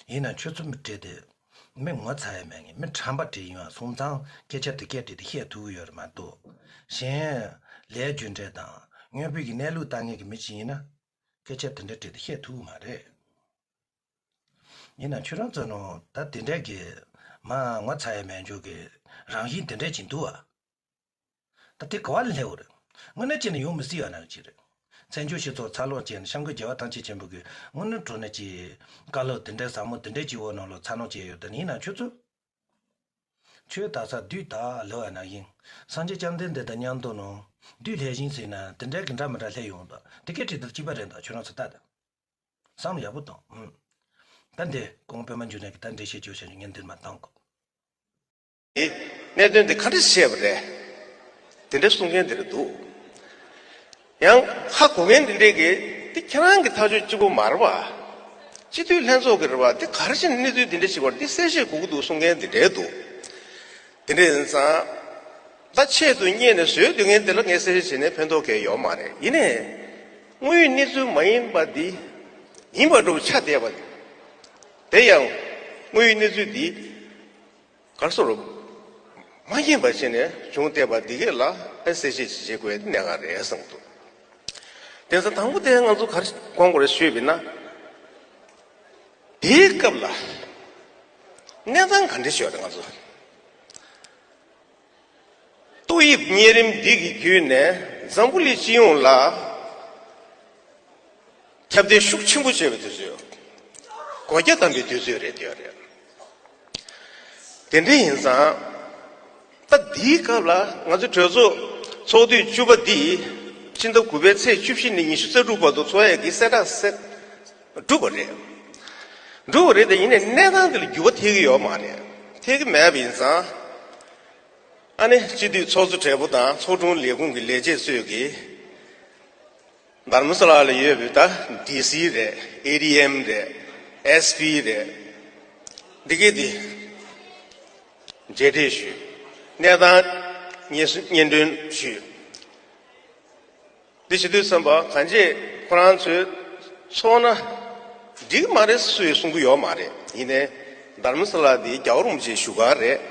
ཡིན་ན་ཁྱོད་ཚོ་མི་གྲས་དེ། མི་ངོ་ཚ་ཡ་མེད་ངེས། མི་ཁྲམ་པ་གྲས་ཡིན་པ་སོང་ཙང་སྐད་ཆ་དེ་སྐད་དྲིས་ཏེ་བཤད་ཐུབ་ཀྱི་ཡོད་རེད་མ་གཏོགས། གཞན། ལས་རྒྱུ་འབྲས་དང་དངོས་པོའི་གི་གནས་ལུགས་ལྟ་མཁན་གྱི་མི་ཞིག་ཡིན་ན། སྐད་ཆ་དེ་འདྲ་དྲིས་ཏེ་བཤད་ཐུབ་ཀྱི་མ་རེད། ཡིན་ན་ཁྱོད་རང་ཚོ་ནང་ད་དེ་འདྲས་ཀྱི་མ་ངོ་ཚ་ཡ་མེད་འཇོག་གི་རང་བཞིན་དེ་འདྲས་ཅིག་འདུག་བ། ད་དེ་ག་བ་ལ་སླེབས་པ་རེད། དངོས་གནས་བྱས་ན་ཡོང་མི་སྲིད་ཡོད་ན་ཅི་རེད། བཙན་བྱོལ་སྤྱི་ཚོགས་འཚར་ལོངས་བྱས་ནས་སྐྱབས་མགོན་རྒྱལ་བ་ཐམས་ཅད་མཁྱེན་པ་གི་དངོས་གནས་དྲང་གནས་ཀྱི་བཀའ་སློབ་དེ་འདྲའི་ཟབ་མོ་དེ་འདྲའི་སྤྱི་བོ་ནང་ལ་འཚར་ལོངས་བྱས་ཡོད་ད་ནི་ཡིན་ན་ཁྱོད་ཚོ། ཆོས་དག་ས་བདུད་དག་ལུ་བ་ན་ཡིན། སངས་རྒྱས་བཅོམ་ལྡན་འདས་དང་མཉམ་དུ་ནོ། བདུད་ལྷས་བཞིན་ཟེར་ན་དེ་འདྲ་གི་འདྲ་མི་འདྲ་ལྷས་ཡོང་ད་དེ་གའི་བྲིས་དུ་གཅིག་པ་རེད་ད་ཁྱོད་རང་ཚོ་ལྟ་ད། བསམ་བློ་ཡག་པོ་བཏང་། ཨུམ། ད་འདི་ཀོང་པད་མ་འཇུ་ནས་ཀྱི་ད་འདྲེ་བཤད་བཅོས་བྱ་ཉུང་ཉན་འདིར་མ་བཏང་གོ། གནད་དོན་དེ་ག་འདྲ་བཤད་པ་རེད། དེ་འདྲ་གསུང་མཁན་དེ་རེད་འདུག། ཡང་ཧ་གོ་མཁན་དེ་འདྲས་ཀྱིས་དེ་ཁྱེད་རང་གི་ཐག་གཅོད་གཅིག་པོ་མ་རེད་པ། སྤྱི་འཐུས་ལྷན་ཚོགས་ཀྱི་རེད་པ་དེ་ག་རེ་བྱས་ནས་གནས་ཚུལ་དེ་འདྲ་ཞིག་བར་དེ་གསལ་བཤད་དགོས་ཀྱི་འདུག་གསུང་མཁན་དེ་འདྲས་འདུག། དེ་འདྲ་ཡིན་ཙང་། ད་ཆེད་དུ་གཉེར་ནས་བཟོས་སྡོད་མཁན་དེ་ལ་ངས་གསལ་བཤད་བྱས་ནས་ཕན་ཐོགས་གང་ཡང་ཡོད་མ་རེད། ཡིན་ནའི། དངོས་ཡོད་གནས་ཚུལ་མ་ཡིན་པ་འདི། ཡིན་པ་འདྲ་པོ་ཆགས་བསྡད་པ་འདི། དེ་ཡང་། དངོས་ཡོད་གནས་ཚུལ་འདི། ག་རེ་ཟེར། མ་ཡིན་པ་བྱས་ནས་བྱུང་བསྡད་པ་འདི་གས་ལ་ཨེ་གསལ་བཤད་བྱེད་དགོས་ཡ་དེ་གནད་འགག་རེད་བསམ་འདུག། དེ་ཚོ་དང་པོ་དེ་ང་ཚོ་ག་རེ་དགོངས་དགོས་རེད་ཞུས་པ་ཡིན་ན། དེའི་སྐབས་ལ། གནས་སྟངས་ག་འདྲ་ཞིག་ཡོད་རེད་ང་ཚོ། ཏོག་དབྱིབས་གཉན་རིམས་འདི་གི་བརྒྱུད་ནས་འཛམ་བུ་གླིང་སྤྱི་ཡོངས་ལ་ཁྱབ་གདལ་ཤུགས་ཆེན་པོ་བྱས་པའི་དུས་ཚོད་ཡོད། སྒོ་རྒྱ་བསྡམས་པའི་དུས་ཚོད་རེད་དེ་ཡོད་རེད། དེ་འདྲ་ཡིན་ཙང་། ད་འདིའི་སྐབས་ལ་ང་ཚོ་གྲོས་ཚོགས་ཚོགས་དུས་བཅུ་པ་འདི་ཕྱི་ཟླ་དགུ་པའི་ཚེས་བཅུ་བཞི་ནས་ཉི་ཤུ་རྩ་དྲུག་བར་དུ་ཚོགས་ཡས་ཀྱི་གསལ་བསྒྲགས་གསལ་གྲུབ་པ་རེད། འགྲོ་བ་རེད་དེ་ཡིན་ནའི་གནས་སྟངས་དེ་ལ་འགྱུར་བ་ཐེབས་ཀྱི་ཡོད་མ་རེད། ཐེབས་ཀྱི་མེད་པ་ཡིན་ཙང་། ཨ་ནི་སྤྱི་འཐུས་ཚོགས་གཙོ་སྦྲེལ་པོ་དང་ཚོགས་དྲུང་ལས་ཁུངས་ཀྱི་ལས་བྱེད་ཚོས་ཀྱིས། དྷརྨ་ས་ལ་ལ་ཡོད་པའི་ད་ཌི་སི་རེད། ཨེ་ཌི་ཨེམ་རེད། ཨེས་པི་རེད། འདི་གས་དེ་མཇལ་འཕྲད་ཞུས། གནས་སྟངས་སྙན་སྙན་སྒྲོན་ཞུས། འདི་བྱེད་དུས་ཙམ་པ་གང་ཅི་ཁོ་རང་ཚོས་ཚོགས་ན་འགྲིག་མ་རེད་སུས་གསུང་གི་ཡོད་མ་རེད། ཡིན་ནའི་དྷརྨ་ས་ལ་འདི་རྒྱལ་བ་རིན་པོ་ཆེའི་བཞུགས་སྒར་རེད།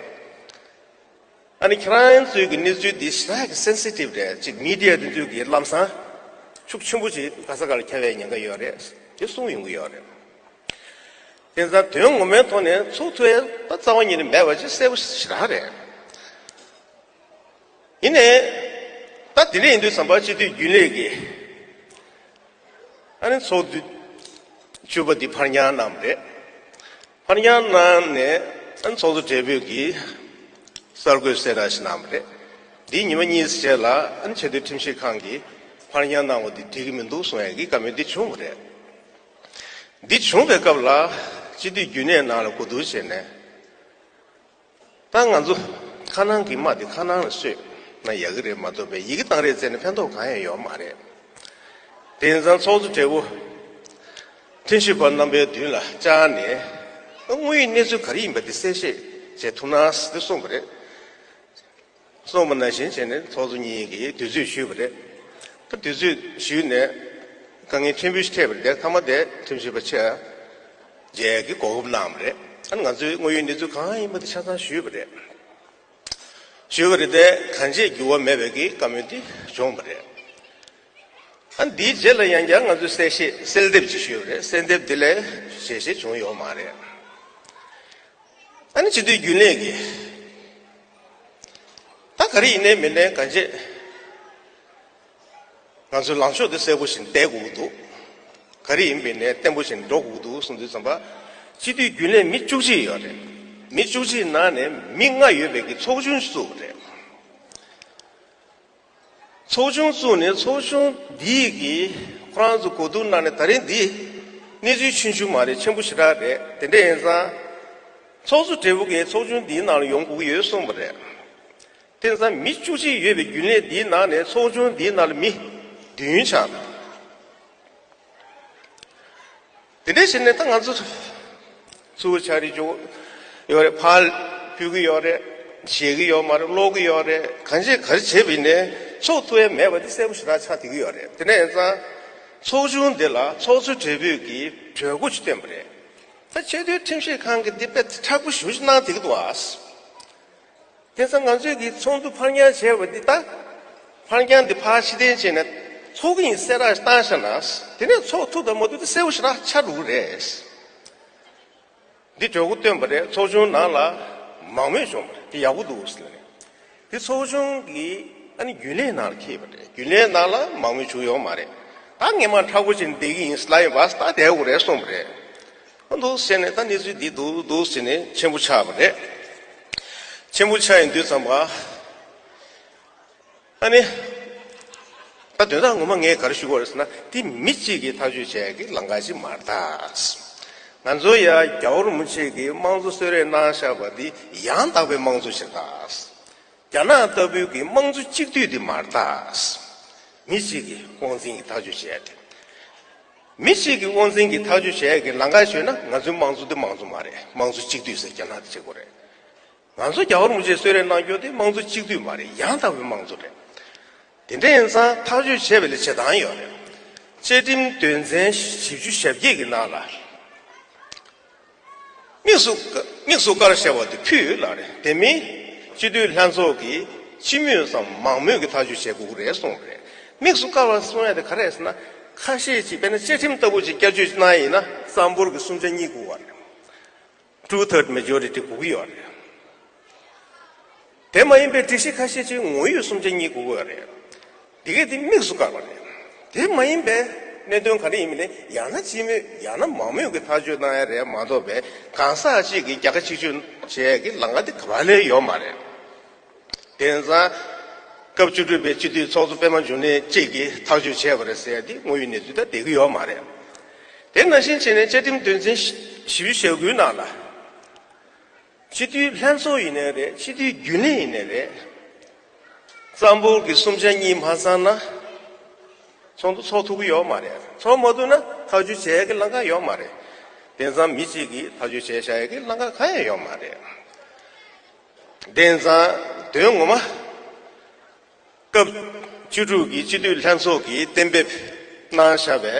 ཨ་ནི་ཁྱེད་རང་ཚོའི་གི་གནས་ཚུལ་འདི་ཞེ་དྲག་གི་སེན་སི་ཊིབ་རེད། ཅིག་མི་ཌི་ཡ་འདི་ཚོའི་གི་ལམ་སང་ཤུགས་ཆེན་པོ་ཅིག་ག་ས་ག་ལ་ཁྱབ་པའི་ཉེན་ཁ་ཡོད་རེད་དེ་གསུང་ཡོང་གི་ཡོད་རེད། དེ་ཙང་དོན་ངོ་མའི་ཐོག་ནས་ཚོགས་ཐུབ་ཡ་ད་རྩ་བ་ཉིད་ནས་མེད་པ་ཅིག་གསལ་པོ་ཞེ་དྲག་རེད། ཡིན་ནའི། ད་དེ་འདྲ་ཡིན་དུས་ཙམ་པ་སྤྱི་འཐུས་རྒྱུན་ལས་ཀྱིས། ཨ་ནི་ཚོགས་འདུ་བཅུ་པ་འདི་ཕར་འགྱངས་གནང་བ་རེད། ཕར་འགྱངས་གནང་ནས་ཨ་ནི་ཚོགས་གཙོ་སྦྲེལ་པོས་ཀྱིས་གསར་འགོད་གསལ་བསྒྲགས་ཤིག་གནང་བ་རེད། འདིའི་ཉི་མ་གཉིས་རྗེས་ལ་ཨ་ནི་ཆེས་མཐོའི་ཁྲིམས་ཞིབ་ཁང་གིས་ཕར་འགྱངས་གནང་བ་འདི་འགྲིག་གི་མི་འདུག་གསུང་ཡ་གི་བཀའ་མོལ་འདི་བྱུང་བ་རེད། འདི་བྱུང་བའི་སྐབས་ལ་སྤྱི་འཐུས་རྒྱུན་ལས་ནང་ལ་གོ་བསྡུར་བྱས་ནས། ད་ང་ཚོ་ཁ་ནང་གི་རྨ་དེ་ཁ་ནང་ལ་བཟོས་ན་ཡག་གི་རེད་མ་གཏོགས་པའི་ཡི་གེ་བཏང་རེས་བྱས་ནས་ཕན་ཐོགས་གང་ཡང་ཡོད་མ་རེད། དེ་ཡིན་ཙང་ཚོགས་གཙོ་སྦྲེལ་པོ་ཁྲིམས་ཞིབ་པ་རྣམ་པའི་མདུན་ལ་བཅར་ནས་དངོས་ཡོད་གནས་ཚུལ་ག་རེ་ཡིན་པ་དེ་གསལ་བཤད་བྱེད་ཐུབ་ན་ཟེར་གསུངས་པ་རེད། གསུངས་པ་ནང་བཞིན་བྱས་ནས་ཚོགས་གཙོ་གཉིས་ཀྱིས་དུས་ཚོད་ཞུས་པ་རེད། ད་དུས་ཚོད་ཞུས་ནས་དཀའ་ངལ་ཕྲན་བུ་ཞིག་འཕྲད་པ་རེད་དེ་མཐའ་མ་དེ་ཁྲིམས་ཞིབ་པ་ཆེ་མཇལ་གྱི་གོ་སྐབས་གནང་བ་རེད། ཨ་ནི་ང་ཚོའི་དངོས་ཡོད་གནས་ཚུལ་གང་ཡིན་པ་དེ་ཆ་ཚང་ཞུས་པ་རེད། ཞུས་པ་རེད་དེ་གང་ཅིའི་འགྱུར་བ་མེད་པའི་གི་བཀའ་མོལ་དེ་བྱུང་བ་རེད། ཨ་ནི་དེའི་རྗེས་ལ་ཡང་བསྐྱར་ང་ཚོས་གསལ་བཤད་གསལ་འདེབས་ཅིག་ཞུས་པ་རེད། གསལ་འདེབས་དེ་ལས་ཞལ་བཞེས་བྱུང་ཡོད་མ་རེད། ཨ་ནི་སྤྱི་འཐུས་རྒྱུན་ལས་ཀྱིས་ད་ག་རེ་ཡིན་ནའི་མིན་ནའི་གང་ཅི་ང་ཚོའི་ལངས་ཕྱོགས་དེ་གསལ་པོ་ཞིག་བསྡད་དགོས་ཀྱི་འདུག། ག་རེ་ཡིན་པའི་ནའི་བརྟན་པོ་ཞིག་འགྲོ་དགོས་ཀྱི་འདུག་གསུངས་དུས་ཙམ་པ། སྤྱི་འཐུས་རྒྱུན་ལས་མི་བཅུ་གཅིག་ཡོད་རེད། མི་བཅུ་གཅིག་ནང་ནས་མི་ལྔ་ཡོད་པའི་གི་ཚོགས་ཆུང་བཙུགས་པ་རེད། ཚོགས་ཆུང་བཙུགས་ནས་ཚོགས་ཆུང་འདིས་གི་ཁོ་རང་ཚོ་གོ་བསྡུར་གནང་ནས་ད་རིང་འདི་གནས་ཚུལ་ཆུང་ཆུང་མ་རེད། ཆེན་པོ་ཞེ་དྲག་རེད། དེ་འདྲ་ཡིན་ཙང་། ཚོགས་གཙོ་སྦྲེལ་པོ་གིས་ཚོགས་ཆུང་འདིའི་ནང་ལ་ཡོང་དགོས་ཀྱི་ཡོད་གསུངས་པ་རེད། དེ་ཙང་མི་བཅུ་གཅིག་ཡོད་པའི་རྒྱུན་ལས་འདིའི་ནང་ནས་ཚོགས་ཆུང་འདིའི་ནང་ལ་མི་བདུན་ཆགས། དེ་འདྲ་བྱས་ནས་ད་ང་ཚོ་ཚུར་ཕྱག་རེས་འཇོག་ཡོད་རེད། ཕར་ཕུལ་གྱི་ཡོད་རེད། བཞེས་ཀྱི་ཡོད་མ་རེད། ཀློག་གི་ཡོད་རེད། གང་བྱས་ག་རེ་བྱས་པ་ཡིན་ནའི་ཚོགས་ཐུབ་ཡ་མེད་པ་དེ་གསལ་པོ་ཞེ་དྲག་ཆགས་བསྡད་ཀྱི་ཡོད་རེད། དེ་འདྲ་ཡིན་ཙང་ཚོགས་ཆུང་འདི་ལ་ཚོགས་གཙོ་སྦྲེལ་པོས་ཀྱིས་གྲོས་འགོ་ཞིག་བཏོན་པ་རེད། ད་ཆེས་མཐོའི་ཁྲིམས་ཞིབ་ཁང་གིས་འདི་དཔེ་མཁྲེགས་པོ་ཞེ་པོ་ཅིག་གནང་བསྡད་ཀྱི་འདུག་ཨ། དེ་ཙང་ང་ཚོས་ཀྱི་ཚོགས་འདུ་ཕར་འགྱངས་བྱས་པ་འདི་ད། ཕར་འགྱངས་འདི་ཕར་ཕྱིར་འཐེན་བྱས་ནས་ཚོགས་ཀྱི་ཡིན་གསལ་བསྒྲགས་བཏང་བཞག་ན། དེ་ནས་ཚོགས་ཐུབ་དང་མ་ཐུབ་དེ་གསལ་པོ་ཞེ་དྲག་ཆགས་འགྲོ་གི་རེད། འདི་གྲོས་འགོ་བཏོན་པ་རེད། ཚོགས་ཆུང་ནང་ལ་མང་མོས་བྱུང་བ་རེད། དེ་ཡག་པོ་འདུག་ཟེར་ནས། དེ་ཚོགས་ཆུང་གིས་ཨ་ནི་རྒྱུན་ལས་ནང་ལ་འཁྱེར་བ་རེད། རྒྱུན་ལས་ནང་ལ་མང་མོས་བྱུང་ཡོད་མ་རེད། ད་ངས་མ་མཁྲེགས་པོ་བྱས་ནས་བསྡད་ཀྱི་ཡིན་ལབ་ཡིན་པ་ད་བསྡད་དགོས་རེད་གསུངས་པ་རེད། འདུག་ཟེར་ནས་ད་གནས་ཚུལ་འདི་འདུག་འདུག་ཟེར་ནས་ཆེན་པོ་ཆགས་པ་རེད། ཆེས་ ཆེན་པོ་ཆགས་ཡིན་དུས་ཙམ་པ། ཨ་ནི། ད་དོན་དག་ངོ་མ་ངས་ག་རེ་ཞུ་དགོས་རེད་ཟེར་ན། དེ་མི་གཅིག་གིས་ཐག་གཅོད་བྱས་ཀྱི་ལམ་ཁ་ཞིག་མ་རེད་ད། ང་ཚོ་ཡ་རྒྱལ་བ་རིན་པོ་ཆེ་གིས་དམངས་གཙོ་གསོལ་རས་གནང་བཞག་པ་འདི་ཡང་དག་པའི་དམངས་གཙོ་ཞིག་རེད་ད། རྒྱ་ནག་ལྟ་བུའི་གི་དམངས་གཙོ་གཅིག་སྡུད་འདི་མ་རེད་ད། མི་གཅིག་གིས་དབང་འཛིན་གྱི་ཐག་གཅོད་བྱས་ཏེ། མི་གཅིག་གིས་དབང་འཛིན་གྱི་ཐག་གཅོད་བྱས་ཀྱི་ལམ་ཁ་ཞུས་ན། ང་ཚོའི་དམངས་གཙོ་འདི་དམངས་གཙོ་མ་རེད། དམངས་གཙོ་གཅིག་སྡུད་ཟེར་རྒྱ་ནག་འདི་བྱེད་དགོས་རེད། ང་ཚོ་རྒྱལ་བ་རིན་པོ་ཆེས་གསོལ་རས་གནང་རྒྱུ་དེ་དམངས་གཙོ་གཅིག་སྡུད་མ་རེད། ཡང་དག་པའི་དམངས་གཙོ་རེད། དེ་འདྲ་ཡིན་ཙང་ཐག་གཅོད་བྱས་པ་ལ་བྱེད་སྟངས་ཡོད་རེད། བཅའ་ཁྲིམས་དོན་ཚན་བཞི་བཅུ་ཞེ་བརྒྱད་ཀྱི་ནང་ལ། དམིགས་སུ་དམིགས་སུ་བཀར་བྱ་བ་དེ་ཕུད་ལ་རེད། དེ་མིན་སྤྱི་འཐུས་ལྷན་ཚོགས་ཀྱིས་སྤྱི་མོས་སམ་མང་མོས་ཀྱི་ཐག་གཅོད་བྱེད་དགོས་ཀྱི་རེད་གསུངས་རེད། དམིགས་སུ་བཀར་བ་གསུང་ཡ་དེ་ག་རེ་རེད་ཟེར་ན། ཁ་ཤས་ཀྱིས་དཔེར་ན་བཅའ་ཁྲིམས་ལྟ་བུ་ཅིག་བསྐྱར་བཅོས་གནང་ཡིན་ན་རྩ་འབོར་གྱི་གསུམ་ཆ་གཉིས་དགོས་པ་རེད། Two third majority དགོས་ཀྱི་ཡོད་རེད། དེ་མ་ཡིན་པའི་སྒྲིག་གཞི་ཁ་ཤས་ཅིག་ངོ་ཡོད་གསུམ་ཆ་གཉིས་དགོས་ཀྱི་ཡོད་རེད། འདི་གས་དེ་དམིགས་སུ་བཀར་བ་རེད། དེ་མ་ཡིན་པའི་གནད་དོན་ག་རེ་ཡིན་མིན་ནི། ཡང་ན་སྤྱི་མོས་ཡང་ན་མང་མོས་ཀྱི་ཐག་གཅོད་གནང་ཡ་རེད་མ་གཏོགས་པའི་གང་ཟག་གཅིག་གིས་རྒྱལ་ཁ་གཅིག་གཅོད་བྱེད་ཡ་གི་ལམ་ཁ་དེ་ག་པ་ལ་ཡོད་མ་རེད། དེང་སང་སྐབས་བཅུ་དྲུག་པའི་སྤྱི་འཐུས་ཚོགས་གཙོ་པད་མ་འབྱུང་གནས་གཅིག་གིས་ཐག་གཅོད་བྱས་པ་རེད་ཟེར་ཡ་དེ་དངོས་ཡོད་གནས་ཚུལ་དང་འགལ་གྱི་ཡོད་མ་རེད། དེ་ནང་བཞིན་བྱས་ནས་བཅའ་ཁྲིམས་དོན་ཚན་བཞི་བཅུ་ཞེ་དགུའི་ནང་ལ། སྤྱི་འཐུས་ལྷན་ཚོགས་ཡིན་ནའི་རེད། སྤྱི་འཐུས་རྒྱུན་ལས་ཡིན་ནའི་རེད། རྩ་འབོར་གྱི་གསུམ་ཆ་གཉིས་མ་ཚང་ན་ཚོགས་འདུ་ཚོགས་ཐུབ་ཀྱི་ཡོད་མ་རེད། ཚོགས་མ་ཐུབ་ན་ཐག་གཅོད་བྱེད་ཡ་གི་ལམ་ཁ་ཡོད་མ་རེད། དེང་སང་མི་གཅིག་གིས་ཐག་གཅོད་བྱས་བཞག་ཡ་གི་ལམ་ཁ་གང་ཡང་ཡོད་མ་རེད། དེང་སང་དོན་ངོ་མ། སྐབས་བཅུ་དྲུག་གི་སྤྱི་འཐུས་ལྷན་ཚོགས་ཀྱིས་གཏན་འབེབས་གནང་བཞག་པའི་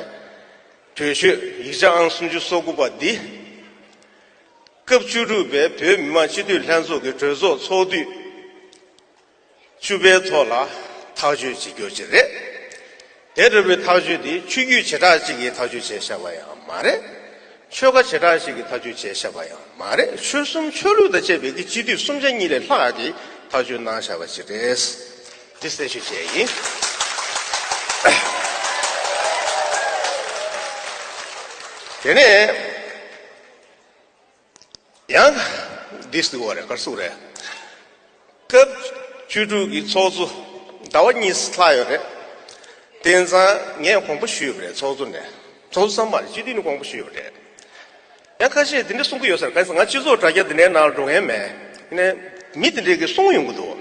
གྲོས་ཆོད་ཡིག་ཆ་ཨང་སུམ་ཅུ་སོ་དགུ་པ་འདི། སྐབས་བཅུ་དྲུག་པའི་བོད་མི་མང་སྤྱི་འཐུས་ལྷན་ཚོགས་ཀྱི་གྲོས་ཚོགས་ཚོགས་དུས་བཅུ་པའི་ཐོག་ལ་ཐག་གཅོད་བྱེད་རྒྱུ་ཅིག་རེད། དེ་འདྲ་བའི་ཐག་གཅོད་འདི་ཆོས་བརྒྱུད་བྱེ་བྲག་ཅིག་གིས་ཐག་གཅོད་བྱས་བཞག་པ་ཡང་མ་རེད། ཆོལ་ཁ་བྱེ་བྲག་ཅིག་གིས་ཐག་གཅོད་བྱས་བཞག་པ་ཡང་མ་རེད། ཆོལ་གསུམ་ཆོས་ལུགས་དང་བཅས་པའི་གི་སྤྱི་འཐུས་གསུམ་ཆ་གཉིས་ལས་ལྷག་གིས་ཐག་གཅོད་གནང་བཞག་པ་ཅིག་རེད། འདི་གསལ་ཞུ་བྱས་ཡིན། དེ་ནས། ཡང་། འདི་ཟེར་བ་རེད། ག་རེ་ཟེར་དགོས་རེད། སྐབས་བཅུ་དྲུག་གི་ཚོགས་གཙོ་ཟླ་བ་གཉིས་ལྷག་ཡོད་རེད། དེང་སང་ངས་དགོངས་པ་ཞུས་པ་རེད། ཚོགས་གཙོ་ནས། ཚོགས་གཙོ་ཙམ་མ་རེད། སྤྱི་འཐུས་ནས་དགོངས་པ་ཞུས་པ་རེད། ཡང་ཁ་ཤས་དེ་འདྲ་གསུང་གི་ཡོད་ས་རེད། གང་ཡིན་ཟེར་ན་ང་སྤྱི་ཚོགས་དྲ་རྒྱ་དེ་འདྲའི་ནང་ལ་འགྲོ་མཁན་མེད། ཡིན་ནའི་མི་དེ་འདྲས་ཀྱིས་གསུང་ཡོང་གི་འདུག་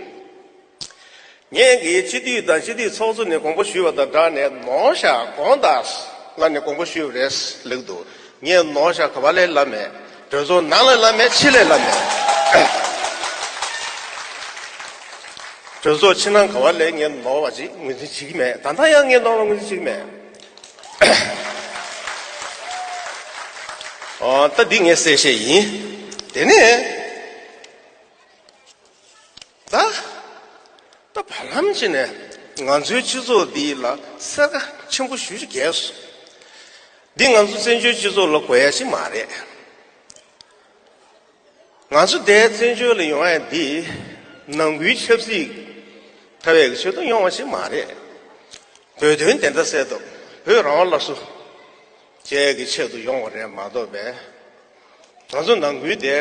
ངས་ཀྱིས་སྤྱི་འཐུས་དང་སྤྱི་འཐུས་ཚོགས་གཙོ་ནས་དགོངས་པ་ཞུས་པ་དང་སྦྲགས་ནས་ནོར་ཤག་དགོངས་དག་ལབ་ནས་དགོངས་པ་ཞུས་པ་རེད་ལབ་འདུག་ངས་ནོར་ཤག་ག་པ་ལ་ལབ་མེད། གྲོས་ཚོགས་ནང་ལ་ལབ་མེད། ཕྱི་ལ་ལབ་མེད། གྲོས་ཚོགས་ཕྱི་ནང་ག་པ་ལ་ངས་ནོར་བ་ཅིག་ངོས་འཛིན་བྱེད་ཀྱི་མེད། ད་ལྟ་ཡང་ངས་ནོར་བ་ངོས་འཛིན་བྱེད་ཀྱི་མེད། ཨོ། ད་འདི་ངས་གསལ་བཤད་ཡིན། དེ་ནས། ད། ད་བར་ལམ་ཅིག་ནས་ང་ཚོའི་སྤྱི་ཚོགས་འདི་ལ་སེར་ཁ་ཆེན་པོ་ཞེ་པོ་ཅིག་རྒྱས་སོང་། འདི་ང་ཚོ་བཙན་བྱོལ་སྤྱི་ཚོགས་ལ་དགོས་ཡ་ཞིག་མ་རེད། ང་ཚོ་འདིར་བཙན་བྱོལ་ལ་ཡོང་ཡ་འདི་ནང་ཁུལ་ཆབ་སྲིད་འཐབ་ཡ་གི་ཆེད་དུ་ཡོང་བ་ཞིག་མ་རེད། བོད་དོན་བདེན་མཐའ་གསལ་ཐབས། བོད་རང་དབང་སླར་གསོ་བྱེད་ཡ་གི་ཆེད་དུ་ཡོང་བ་རེད་མ་གཏོགས་པའི། ང་ཚོ་ནང་ཁུལ་དེ་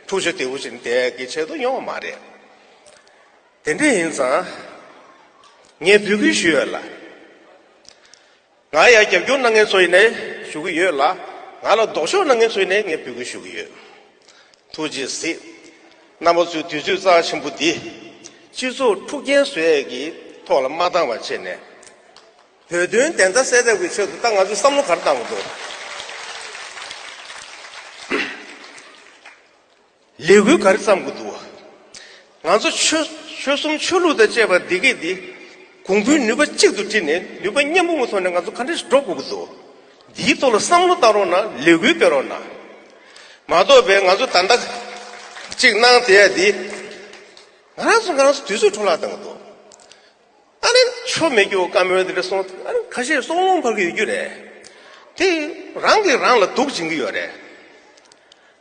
འཁྲུག་ཆ་དེ་བོ་ཞིག་བསྡད་ཀྱི་ཆེད་དུ་ཡོང་བ་མ་རེད། དེ་འདྲ་ཡིན་ཙང་། ངས་འབོད་སྐུལ་ཞུ་ཡོད་ལ། ང་ཡ་རྒྱབ་སྐྱོར་གནང་མཁན་ཚོ་ཡིན་ནའི་ཞུ་གི་ཡོད་ལ། ང་ལ་ལྡོག་ཕྱོགས་གནང་མཁན་ཚོ་ཡིན་ནའི་ངས་འབོད་སྐུལ་ཞུ་གི་ཡོད། ཐུགས་རྗེ་གཟིགས། རྣམ་པ་ཚོས་དུས་ཚོད་རྩ་ཆེན་པོ་འདི་སྤྱི་ཚོགས་འཁྲུག་རྐྱེན་བཟོ་ཡས་ཀྱི་ཐོག་ལ་མ་བཏང་བ་བྱས་ནས། བོད་དོན་བདེན་མཐའ་གསལ་ཐབས་ཀྱི་ཆེད་དུ་ད་ང་ཚོས་བསམ་བློ་ག་རེ་བཏང་དགོས་འདུག་ལས་འགུལ་ག་རེ་བརྩམ་དགོས་འདུག་ང་ཚོ་ཆོལ་ཆོལ་གསུམ་ཆོས་ལུགས་དང་བཅས་པ་འདི་གས་འདི་གོང་བུའི་ནུས་པ་གཅིག་ཏུ་བསྒྲིལ་ནས་ནུས་པ་མཉམ་སྤུངས་ཀྱི་ཐོག་ནས་ང་ཚོ་ག་འདྲ་ཞིག་འགྲོ་དགོས་ཀྱི་འདུག་འདིའི་ཐོག་ལ་བསམ་བློ་བཏང་རོགས་གནང་། ལས་འགུལ་སྤེལ་རོགས་གནང་། མ་གཏོགས་པའི་ང་ཚོ་ད་ལྟ་གཅིག་གནང་བསྡད་ཡ་འདི་ང་རང་ཚོ་ང་རང་ཚོ་དུས་ཚོད་འཕྲོ་བརླག་བཏང་གི་འདུག་ཨ་ནི་ཆོ་མེད་རྒྱུ་བཀའ་མོལ་དེ་འདྲ་སོང་། ཨ་ནི་ཁ་ཤས་སྲོག་རླུང་འཕར་གྱི་ཡོད་རྒྱུ་རེད། དེ་རང་གིས་རང་ལ་སྡུག་བྱེད་ཀྱི་ཡོད་རེད།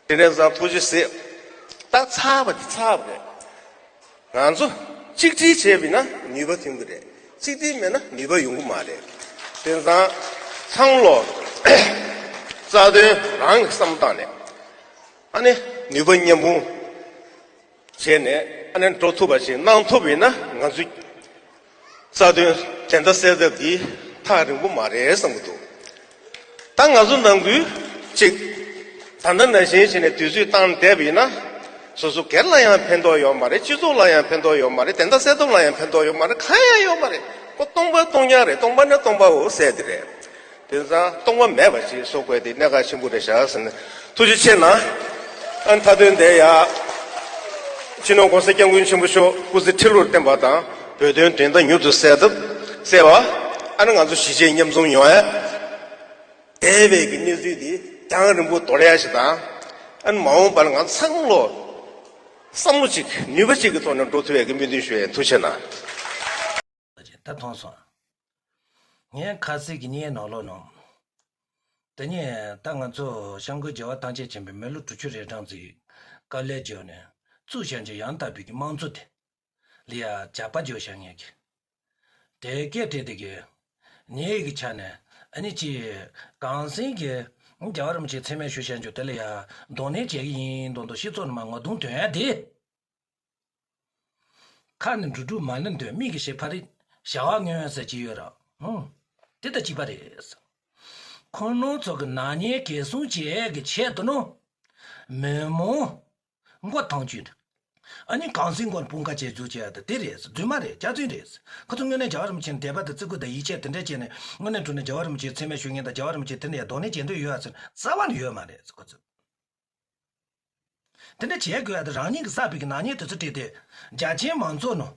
དེ་འདྲ་ཙང་ཐུགས་རྗེ་གཟིགས། ད་ཚར་བ་དེ་ཚར་བ་རེད། ང་ཚོ་གཅིག་སྒྲིལ་བྱས་པ་ཡིན་ན་ནུས་པ་ཐོན་གྱི་རེད། གཅིག་སྒྲིལ་མེད་ན་ནུས་པ་ཡོང་གི་མ་རེད། དེ་ཙང་ཚང་མ་ལོ་རྩ་དོན་རང་གི་བསམ་བློ་བཏང་ནས། ཨ་ནི་ནུས་པ་མཉམ་སྤུངས། བྱས་ནས་ཨ་ནི་འགྲོ་ཐུབ་པ་ཞིག་གནང་ཐུབ་ཡིན་ན་ང་ཚོའི་རྩ་དོན་དོན་དག་སེལ་ཐབས་འདི་ཐག་རིང་པོ་མ་རེད་བསམ་གྱི་འདུག་ད་ང་ཚོ་ནང་ཁུལ་གཅིག་ད་ལྟ་ནང་བཞིན་བྱས་ནས་དུས་ཚོད་བཏང་བསྡད་པ་ཡིན་ན། སོ་སོ་སྒེར་ལ་ཡང་ཕན་ཐོགས་ཡོད་མ་རེད། སྤྱི་ཚོགས་ལ་ཡང་ཕན་ཐོགས་ཡོད་མ་རེད། དོན་དག་སེལ་ཐབས་ལ་ཡང་ཕན་ཐོགས་ཡོད་མ་རེད། གང་ཡང་ཡོད་མ་རེད། ཁོ་སྟོང་པ་སྟོང་རྐྱང་རེད། སྟོང་པ་ནི་སྟོང་པའོ་ཟེར་དེ་རེད། དེང་སང་སྟོང་པ་མེད་པ་ཞིག་བཟོ་དགོས་དེ་གནད་འགག་ཆེན་པོ་རེད་ཤག་ཟེར་ནས་ཐུགས་རྗེ་ཆེ་གནང་། ཨ་མཐའ་དོན་དེ་ཡ། སྤྱི་ནོར་༸གོང་ས་༸སྐྱབས་མགོན་ཆེན་པོ་མཆོག་སྐུ་ཚེ་ཁྲི་ལོར་བརྟན་པ་དང་། བོད་དོན་བདེན་མཐའ་མྱུར་དུ་གསལ་ཐབས་གསལ་བ། ཨ་ནི་ང་ཚོ་གཞིས་བྱེས་མཉམ་འཛོམས་ཡོང་ཡ། འདས་པའི་གི་གནས་ཚུལ་འདི་རྒྱང་རིང་པོ་དོར་ཡ་ཞིག་དང་། ཨ་ནི་མ་འོངས་པར་ང་ཚང་ལོ་བསམ་བློ་གཅིག་ནུས་པ་གཅིག་གི་ཐོག་ནས་འགྲོ་ཐུབ་ཡ་གི་སྨོན་འདུན་ཞུ་ཡ་ཡིན། ཐུགས་རྗེ་གནང་། ད་མཐོང་སོང་། ངས་ཁ་སང་གི་ངའི་ནང་ལོགས་ནང་། དེ་ནས་ད་ང་ཚོ་སྐྱབས་མགོན་རྒྱལ་བ་ཐམས་ཅད་མཁྱེན་པའི་མི་ལོ་དྲུག་ཅུ་རེ་གྲངས་ཙམ་དཀའ་ལས་བརྒྱབ་ནས་བཙུགས་བཞག་རྒྱུ་ཡང་དག་པའི་གི་དམངས་གཙོ་དེ་ལ་ཡ་ཇག་པ་བརྒྱབ་བཞག་མཁན་གྱི། དེ་སྐད་བྲིས་དེ་གི་ངའི་གི་ཆ་ནས་ཨ་ནི་ཅི་གངས་སེང་གི་རྒྱལ་བ་རིན་པོ་ཆེ་མཚན་སྨད་ཞུ་བཞག་རྒྱུ་དེ་ལ་ཡ་གདོང་ལེན་བྱེད་ཀྱི་ཡིན་མདོག་མདོག་སྤྱི་ཚོགས་ནང་མར་ངོ་གདོང་སྟོན་ཡ་དེ། ཁ་ནས་འབྲུ་དྲུག་མ་ཎི་འདོན། མིག་གིས་ཞིག་ཕ་རི་ཞག་པ་སྔོན་ཟེར་གྱི་ཡོད་ར། ཧུང་། དེ་ད་གཅིག་པ་རེད། ཁོ་རང་ཚོ་གི་ནག་ཉེས་གེགས་སྲུང་བྱེད་ཡས་ཀྱི་ཆེད་དུ་ནོ། མི་མང་མགོ་ཐང་ཆུད། ཨ་ནི་གངས་སེང་མགོ་དཔུང་ཁ་བྱེད་རྫུ་བྱེད་ཡ་ད་དེ་རེད། རྫུན་མ་རེད། སྐྱག་རྫུན་རེད། ཁོ་ཚོ་དངོས་གནས་རྒྱལ་བ་རིན་པོ་ཆེ་ནས་དད་པ་དང་བརྩི་བཀུར་དང་ཡིད་ཆེས་དེ་འདྲས་བྱས་ནས་དངོས་གནས་དྲང་གནས་རྒྱལ་བ་རིན་པོ་ཆེ་མཚན་སྨད་ཞུ་མཁན་དང་རྒྱལ་བ་རིན་པོ་ཆེ་དེ་ནས་ཡ་གདོང་ལེན་བྱེད་འདོད་ཡོད་ཡ་ཟེར་རྩ་བ་ནས་ཡོད་མ་རེད་ཁོ་ཚོ། དེ་འདྲ་བྱེད་དགོས་ཡ་དེ་རང་ཉིད་ཀྱིས་བསགས་པའི་གི་ནག་ཉེས་དེ་ཚོ་བྲིས་ཏེ་རྒྱ་ཆེའི་མང་ཚོགས་ནང་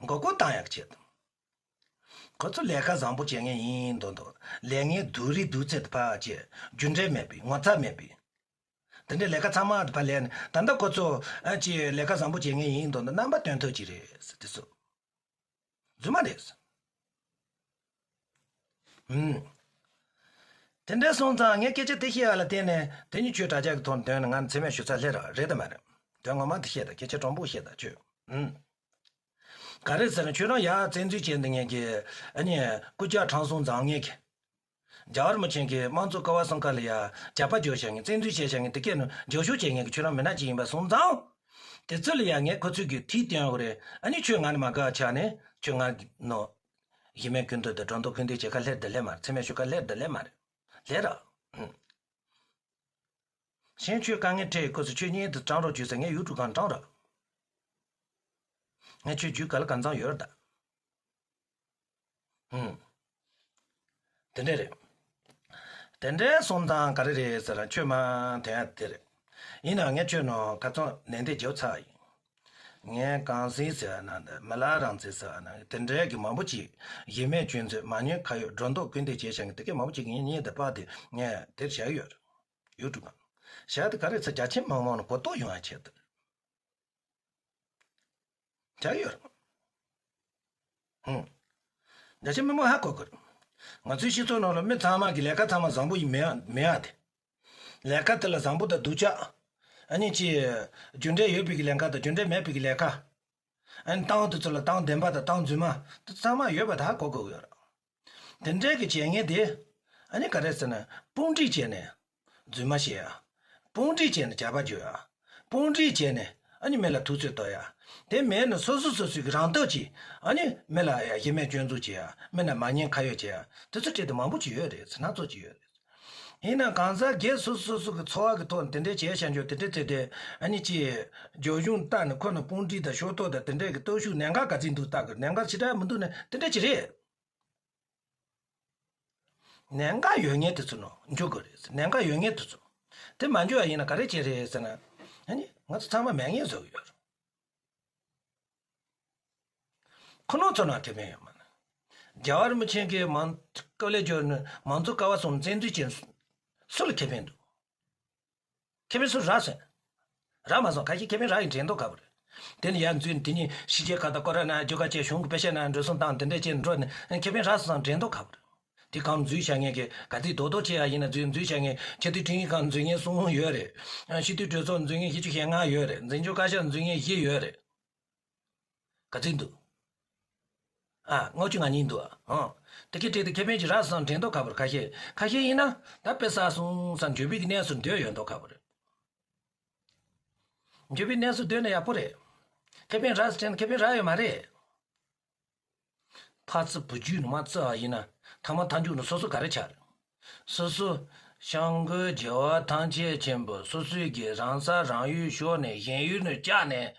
མགོ་སྐོར་བཏང་ཡག་ཆེད་དུ། ཁོ་ཚོ་ལས་ཀ་བཟང་པོ་བྱེད་མཁན་ཡིན་མདོག་མདོག་ལས་ངན་སྡུག་རུས་སྡུག་ཚད་དུ་ཕར་བྱས། རྒྱུ་འབྲས་མེད་པའི་ངོ་ཚ་མེད་པའི། དེ་འདྲའི་ལས་ཀ་ཚང་མ་དུ་ཕར་ལས་ནས་ད་ལྟ་ཁོ་ཚོ་ཨ་ཅེ་ལས་ཀ་བཟང་པོ་བྱེད་མཁན་ཡིན་མདོག་མདོག་རྣམ་པ་སྟོན་ཐབས་ཅིག་རེད་ཟེར་དེ་ཚོ། རྫུན་མ་རེད། ཨུམ། དེ་འདྲ་སོང་ཙང་ངས་སྐད་ཆ་དེ་བཤད་པ་ལ་བརྟེན་ནས་དེ་ཉིད་ཁྱོད་དྲ་རྒྱ་གི་ཐོག་ནས་འདོན་ནས་ང་མཚན་སྨད་ཞུ་ཚར་སླེབས་ར་རེད་དམ་མ་རེད། དོན་ངོ་མ་དེ་བཤད་དང་སྐད་ཆ་དྲང་པོ་བཤད་དང་ཁྱོད། ཨུམ། ག་རེ་ཟེར་ན་ཁྱོད་རང་ཡར་བཙན་འཛུལ་བྱས་འདི་ངས་ཀྱི་ཨ་ནི་རྐུབ་བཀྱག་ཁྲང་སྲོང་འཛིན་མཁན་གྱི། རྒྱལ་བ་རིན་པོ་ཆེ་གིས་དམངས་གཙོ་ཀ་བ་གསུམ་ཀ་ལ་ཡ་ཇག་པ་རྒྱག་བཞག་མཁན་བཙན་འཛུལ་བྱས་བཞག་མཁན་དེ་སྐད་ནས་རྒྱབ་སྐྱོར་བྱེད་མཁན་གྱི་ཁྱོད་རང་མི་སྣ་ཅིག་ཡིན་པ་སོང་ཙང་། དེ་ཚོ་ལ་ཡ་ངས་ཁོ་ཚོས་ཀྱི་ཐིག་སྟོན་དགོས་རེད། ཨ་ནི་ཁྱོད་ང་ནས་མ་དགའ་ཆགས་ནས་ཁྱོད་ང་ནོ། གཞི་མེད་སྐྱོན་འདོན་དང་སྒྲོ་འདོགས་སྐུལ་འདེད་བྱེད་ཁ་སླེབས་དང་སླེབས་མ་རེད། མཚན་སྨད་ཞུ་ཁ་སླེབས་དང་སླེབས་མ་རེད། ལས་ར། ཧུམ། གཞན་ཁྱོད་དཀའ་ངལ་འཕྲད་ཡོད་སྐབས་སུ་ཁྱོད་བརྙན་དུ་བཀྲམ་རོགས་བྱོས་ཟེར་ངས་ཡུ་ཊུབ་སྒང་བཀྲམ་ར། ངས་ཁྱོད་བརྒྱུད་ག་ལ་གང་འཚམ་ཡོད་ར་ད། ཧུམ། དེ་འདྲས་རེད། དེ་འདྲས་སོང་ཙང་ག་རེ་རེད་ཟེར་ན་ཁྱོད་མ་དོན་ཡ་དེ་རེད། ཡིན་ནའང་ངས་ཁྱོད་ནང་ཁ་ཚོན་ནན་ཏན་རྒྱབ་ཚར་ཡིན། ངས་གངས་སེང་ཟེར་བ་ན་འདི་མི་ལ་རང་བཙན་ཟེར་བ་ན་དེ་འདྲས་ཀྱི་མང་པོ་ཅིག་གཞི་མེད་སྐྱོན་འཛུགས་མ་ཉེས་ཁ་གཡོགས་སྒྲོ་འདོགས་སྐུལ་འདེད་བྱས་བཞག་མཁན་དེ་གས་མང་པོ་ཅིག་གི་ངས་བརྙན་དེ་པར་དེ་ངས་དེར་བཞག་ཡོད་རེད། ཡུ་ཊུབ་ནང་། བཞག་དེ་ག་རེ་ཚེ་རྒྱ་ཆེ་མང་མང་ནས་གོ་རྟོགས་ཡོང་ཡ་ཆེད་དུ། བྱ་ཡོད། ཧུང་། རྒྱ་ཆེ་མི་མང་ཧ་གོ་དགོས། ང་ཚོའི་སྤྱི་ཚོགས་ནང་ལ་མི་ཚང་མ་གི་ལས་ཀ་ཚང་མ་བཟང་པོ་ཡིན་མེད་མེད་ཨ་དེ། ལས་ཀ་དེ་ལ་བཟང་པོ་དང་སྡུག་ཅག་ཨ་ནི་ཅི། རྒྱུ་འབྲས་ཡོད་པའི་གི་ལས་ཀ་དང་རྒྱུ་འབྲས་མེད་པའི་གི་ལས་ཀ་ཨ་ནི་ཏང་དེ་ཚོ་ལ་ཏང་བདེན་པ་དང་ཏང་རྫུན་མ་དེ་ཚང་མ་ཡོད་པ་དེ་ཧ་གོ་དགོས་ཡོད་རེད། དེ་འདྲའི་གི་བྱས་ངན་དེ། ཨ་ནི་ག་རེ་ཟེར་ན་དཔུང་སྒྲིག་བྱས་ནས། རྫུན་མ་བཤད་ཡ། དཔུང་སྒྲིག་བྱས་ནས་ཇག་པ་རྒྱག་ཡ། དཔུང་སྒྲིག་བྱས་ནས་ཨ་ནི་མི་ལ་ཐུབ་ཚོད་གཏོང་ཡ། དེ་མེད་ན་སོ་སོ་སོ་སོའི་གི་རང་སྟོབས་ཀྱིས་ཨ་ནི་མི་ལ་ཡ་གཞི་མེད་སྐྱོན་འཛུགས་བྱེད་ཡ། མི་ལ་མ་ཉེས་ཁ་གཡོགས་བྱེད་ཡ། དེ་ཚོ་སྤྲད་དེ་མང་པོ་ཅིག་ཡོད་རེད། སྣ་ཚོགས་ཅིག་ཡོད་རེད། ཡིན་ན་གང་ཟག་སྒེར་སོ་སོ་སོ་སོ་གི་འཚོ་བ་གི་ཐོག་ནས་དེ་འདྲའི་བྱས་བཞག་འཇོག་དེ་འདྲའི་ཚེ་དེ་ཨ་ནི་ཅི། རྒྱབ་གཞུང་ལྟ་ནས་ཁོ་ན་དཔུང་སྒྲིག་དང་ཤོག་ཐོག་དང་དེ་འདྲའི་གི་སྟོབས་ཤུགས་གནད་འགག་ག་ཚོད་འདུག་ལྟ་དགོས། གནད་འགག་ཞེ་དྲག་མི་འདུག་ན་དེ་འདྲ་ཅིག་རེད། གནད་འགག་ཡོད་ངེས་དེ་ཚོ་ནང་འཇུག་དགོས་རེད། གནད་འགག་ཡོད་ངེས་དེ་ཚོ། དེ་མ་འཇུག་པ་ཡིན་ན་ག་རེ་བྱེད་རེད་ཟེར་ན། ཨ་ནི་ང་ཚོ་ཚང་མ་མེད་ངེས་བཟོ་གི་ཡོད་རེད། ཁོ་ནོ་ཚོ་ནང་ཁེ་ཕན་ཡོད་མ་ན། རྒྱལ་བ་རིན་པོ་ཆེ་གིས་མང་སྐབས་ལས་བརྗོད་ནས་མང་གཙོ་ཀ་བ་གསུམ་བཙན་འཛུལ་བྱས། སུ་ལ་ཁེ་ཕན་འདུག་ཁེ་ཕན་སུ་རག་སོང་། རག་མ་སོང་། ཁ་ཤས་ཁེ་ཕན་རག་ཡིན་དྲན་མདོག་ཁ་པོ་རེད། དེ་ནི་ཡར་འཛུལ་དེ་ནི་ཕྱི་རྒྱལ་ཁག་དང་ཀོ་ར་ན་རྒྱུ་ཁ་ཆེ་གཞུང་གི་པེ་ཤ་ན་འགྲོ་སོང་བཏང་དེ་འདྲས་བྱས་འགྲོ་ནས་ཁེ་ཕན་རག་སོང་དྲན་མདོག་ཁ་པོ་རེད། དེ་གང་འཛུལ་བྱ་ངེས་ཀྱི་ག་ཚིག་རྡོག་རྡོག་ཆེ་ཡ་ཡིན་ན་འཛུལ་འཛུལ་བྱ་ངེས་ཆེས་མཐོའི་ཁྲིམས་ཡིག་ཁང་འཛུལ་ངེས་གསུམ་ཡོད་རེད། སྤྱི་འཐུས་གྲོས་ཚོགས་འཛུལ་ངེས་བཞི་བཅུ་ཞེ་ལྔ་ཡོད་རེད། འཛིན་སྐྱོང་བཀའ་ཤག་འཛུལ་ངེས་བཞི་ཡོད་རེད། ག་ཚོད་འདུག་ཨ། ལྔ་བཅུ་ང་གཉིས་འདུག་ཨ། ཨང་། དེ་གའི་གྲས་དེ་ཁེ་ཕན་ཅིག་རག་སོང་དྲན་མདོག་ཁ་པོ་རེད། ཁ་ཤས་ཁ་ཤས་ཡིན་ན་ད་དཔེ་བསགས་སོང་བསམ་འགྱོད་པའི་གནས་སུ་སྡོད་ཡོད་མདོག་ཁ་པོ་རེད། འགྱོད་པའི་གནས་སུ་སྡོད་ན་ཡག་པོ་རེད། ཁེ་ཕན་རག་ཟེར་ན་ཁེ་ཕན་རག་ཡོད་མ་རེད། ཕར་བརྩི་བུ་རྒྱུད་ནས་མར་བརྩི་བ་ཡིན་ན་ཐ་མ་མཐའ་མཇུག་ནས་སོ་སོ་ག་རེ་ཆགས་རེད། སོ་སོ་སྐྱབས་མགོན་རྒྱལ་བ་ཐམས་ཅད་མཁྱེན་པ་སོ་སོའི་གི་རང་ས་རང་ཡུལ་ཤོར་ནས་གཞན་ཡུལ་ནས་བཅར་ནས་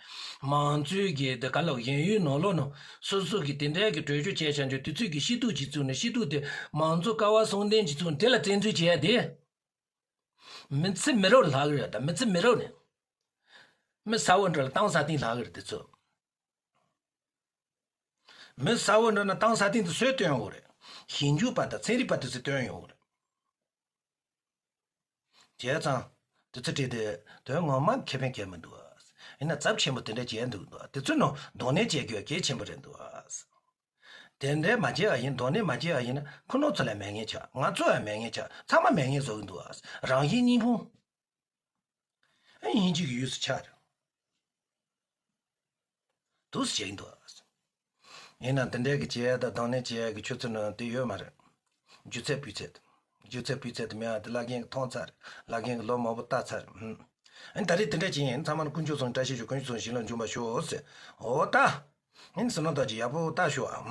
མང་གཙོའི་གི་དེ་ག་ལ་གཞན་ཡུལ་ནང་ལོགས་ནས་སོ་སོ་གི་དེ་འདྲའི་གི་གྲོས་ཆོད་བྱས་བྱས་འཇོག་དུས་ཚོད་ཀྱི་སྐྱིད་སྡུག་གཅིག་བཙུགས་ནས་སྐྱིད་སྡུག་དེ་མང་གཙོ་ཀ་བ་གསུམ་ལྡན་གཅིག་བཙུགས་ནས་དེ་ལ་བཙན་འཛུལ་བྱས་ཏེ། མི་ཚེ་མི་རབས་ལྷག་གི་རེད། ད་མི་ཚེ་མི་རབས་ནས་མི་ས་བོན་འདྲ་ལ་གཏམ་ས་སྟེང་ལྷག་གི་རེད་དེ་ཚོ། མི་ས་བོན་འདྲ་ན་གཏམ་ས་སྟེང་དུ་སུས་སྟོན་ཡོང་གི་རེད། ཞིབ་འཇུག་པ་དང་ཚན་རིག་པ་དེ་ཚོས་སྟོན་ཡོང་གི་རེད། བྱས་ཙང་། དེ་ཚོ་བྲིས་ཏེ་དོན་ངོ་མ་ཁེ་ཕན་གང་མི་འདུག་ཨ། ཡིན་ན་ཚབས་ཆེན་པོ་དེ་འདྲ་བྱས་འདུག་འདུག་ཨ། དེ་ཚོའི་ནང་གདོང་ལེན་བྱེད་དགོས་གལ་ཆེན་པོ་རེད་འདུག་ཨ། དེ་འདྲ་མ་བྱས་པ་ཡིན། གདོང་ལེན་མ་བྱས་པ་ཡིན་ན་ཁོ་རང་ཚོ་ལ་མེད་མཁན་ཆགས། ང་ཚོ་ལ་མེད་མཁན་ཆགས། ཚང་མ་མེད་མཁན་བཟོ་གི་འདུག་ཨ། རང་གཞན་གཉིས་ཕུང་། ཨ། ཡིན་གཅིག་གི་ཡུལ་སུ་ཆགས་རེད། འདུག་སེ་བྱེད་ཀྱི་འདུག་ཡིན་ནའང་དེ་འདྲའི་གི་བྱེད་ཡ་དང་གདོང་ལེན་བྱེད་ཡ་གི་ཆུ་ཚོད་ནང་དེ་ཡོད་མ་རེད། སྒྱུ་རྩལ་སྤུས་ཚད། སྒྱུ་རྩལ་སྤུས་ཚད་དེ་མེད་པ་དེ་བླ་རྒན་གྱིས་མཐོང་ཚར། བླ་རྒན་གྱིས་ལོ་མང་པོ་ལྟ་ཚར། ཨ་ནི་ད་རེས་དེ་འདྲ་བྱེད་ཡིན། ཚང་མ་ནི་དཀོན་མཆོག་གསུམ་བཀྲ་ཤིས་ཤོག་དཀོན་མཆོག་གསུམ་བྱིན་རླབས་འབྱུང་བར་ཤོག་ཟེར། འོ་ད། ཨ་ནི་བསོད་ནམས་དར་རྒྱས་ཡག་པོ་ལྟ་ཤོག་ཨ།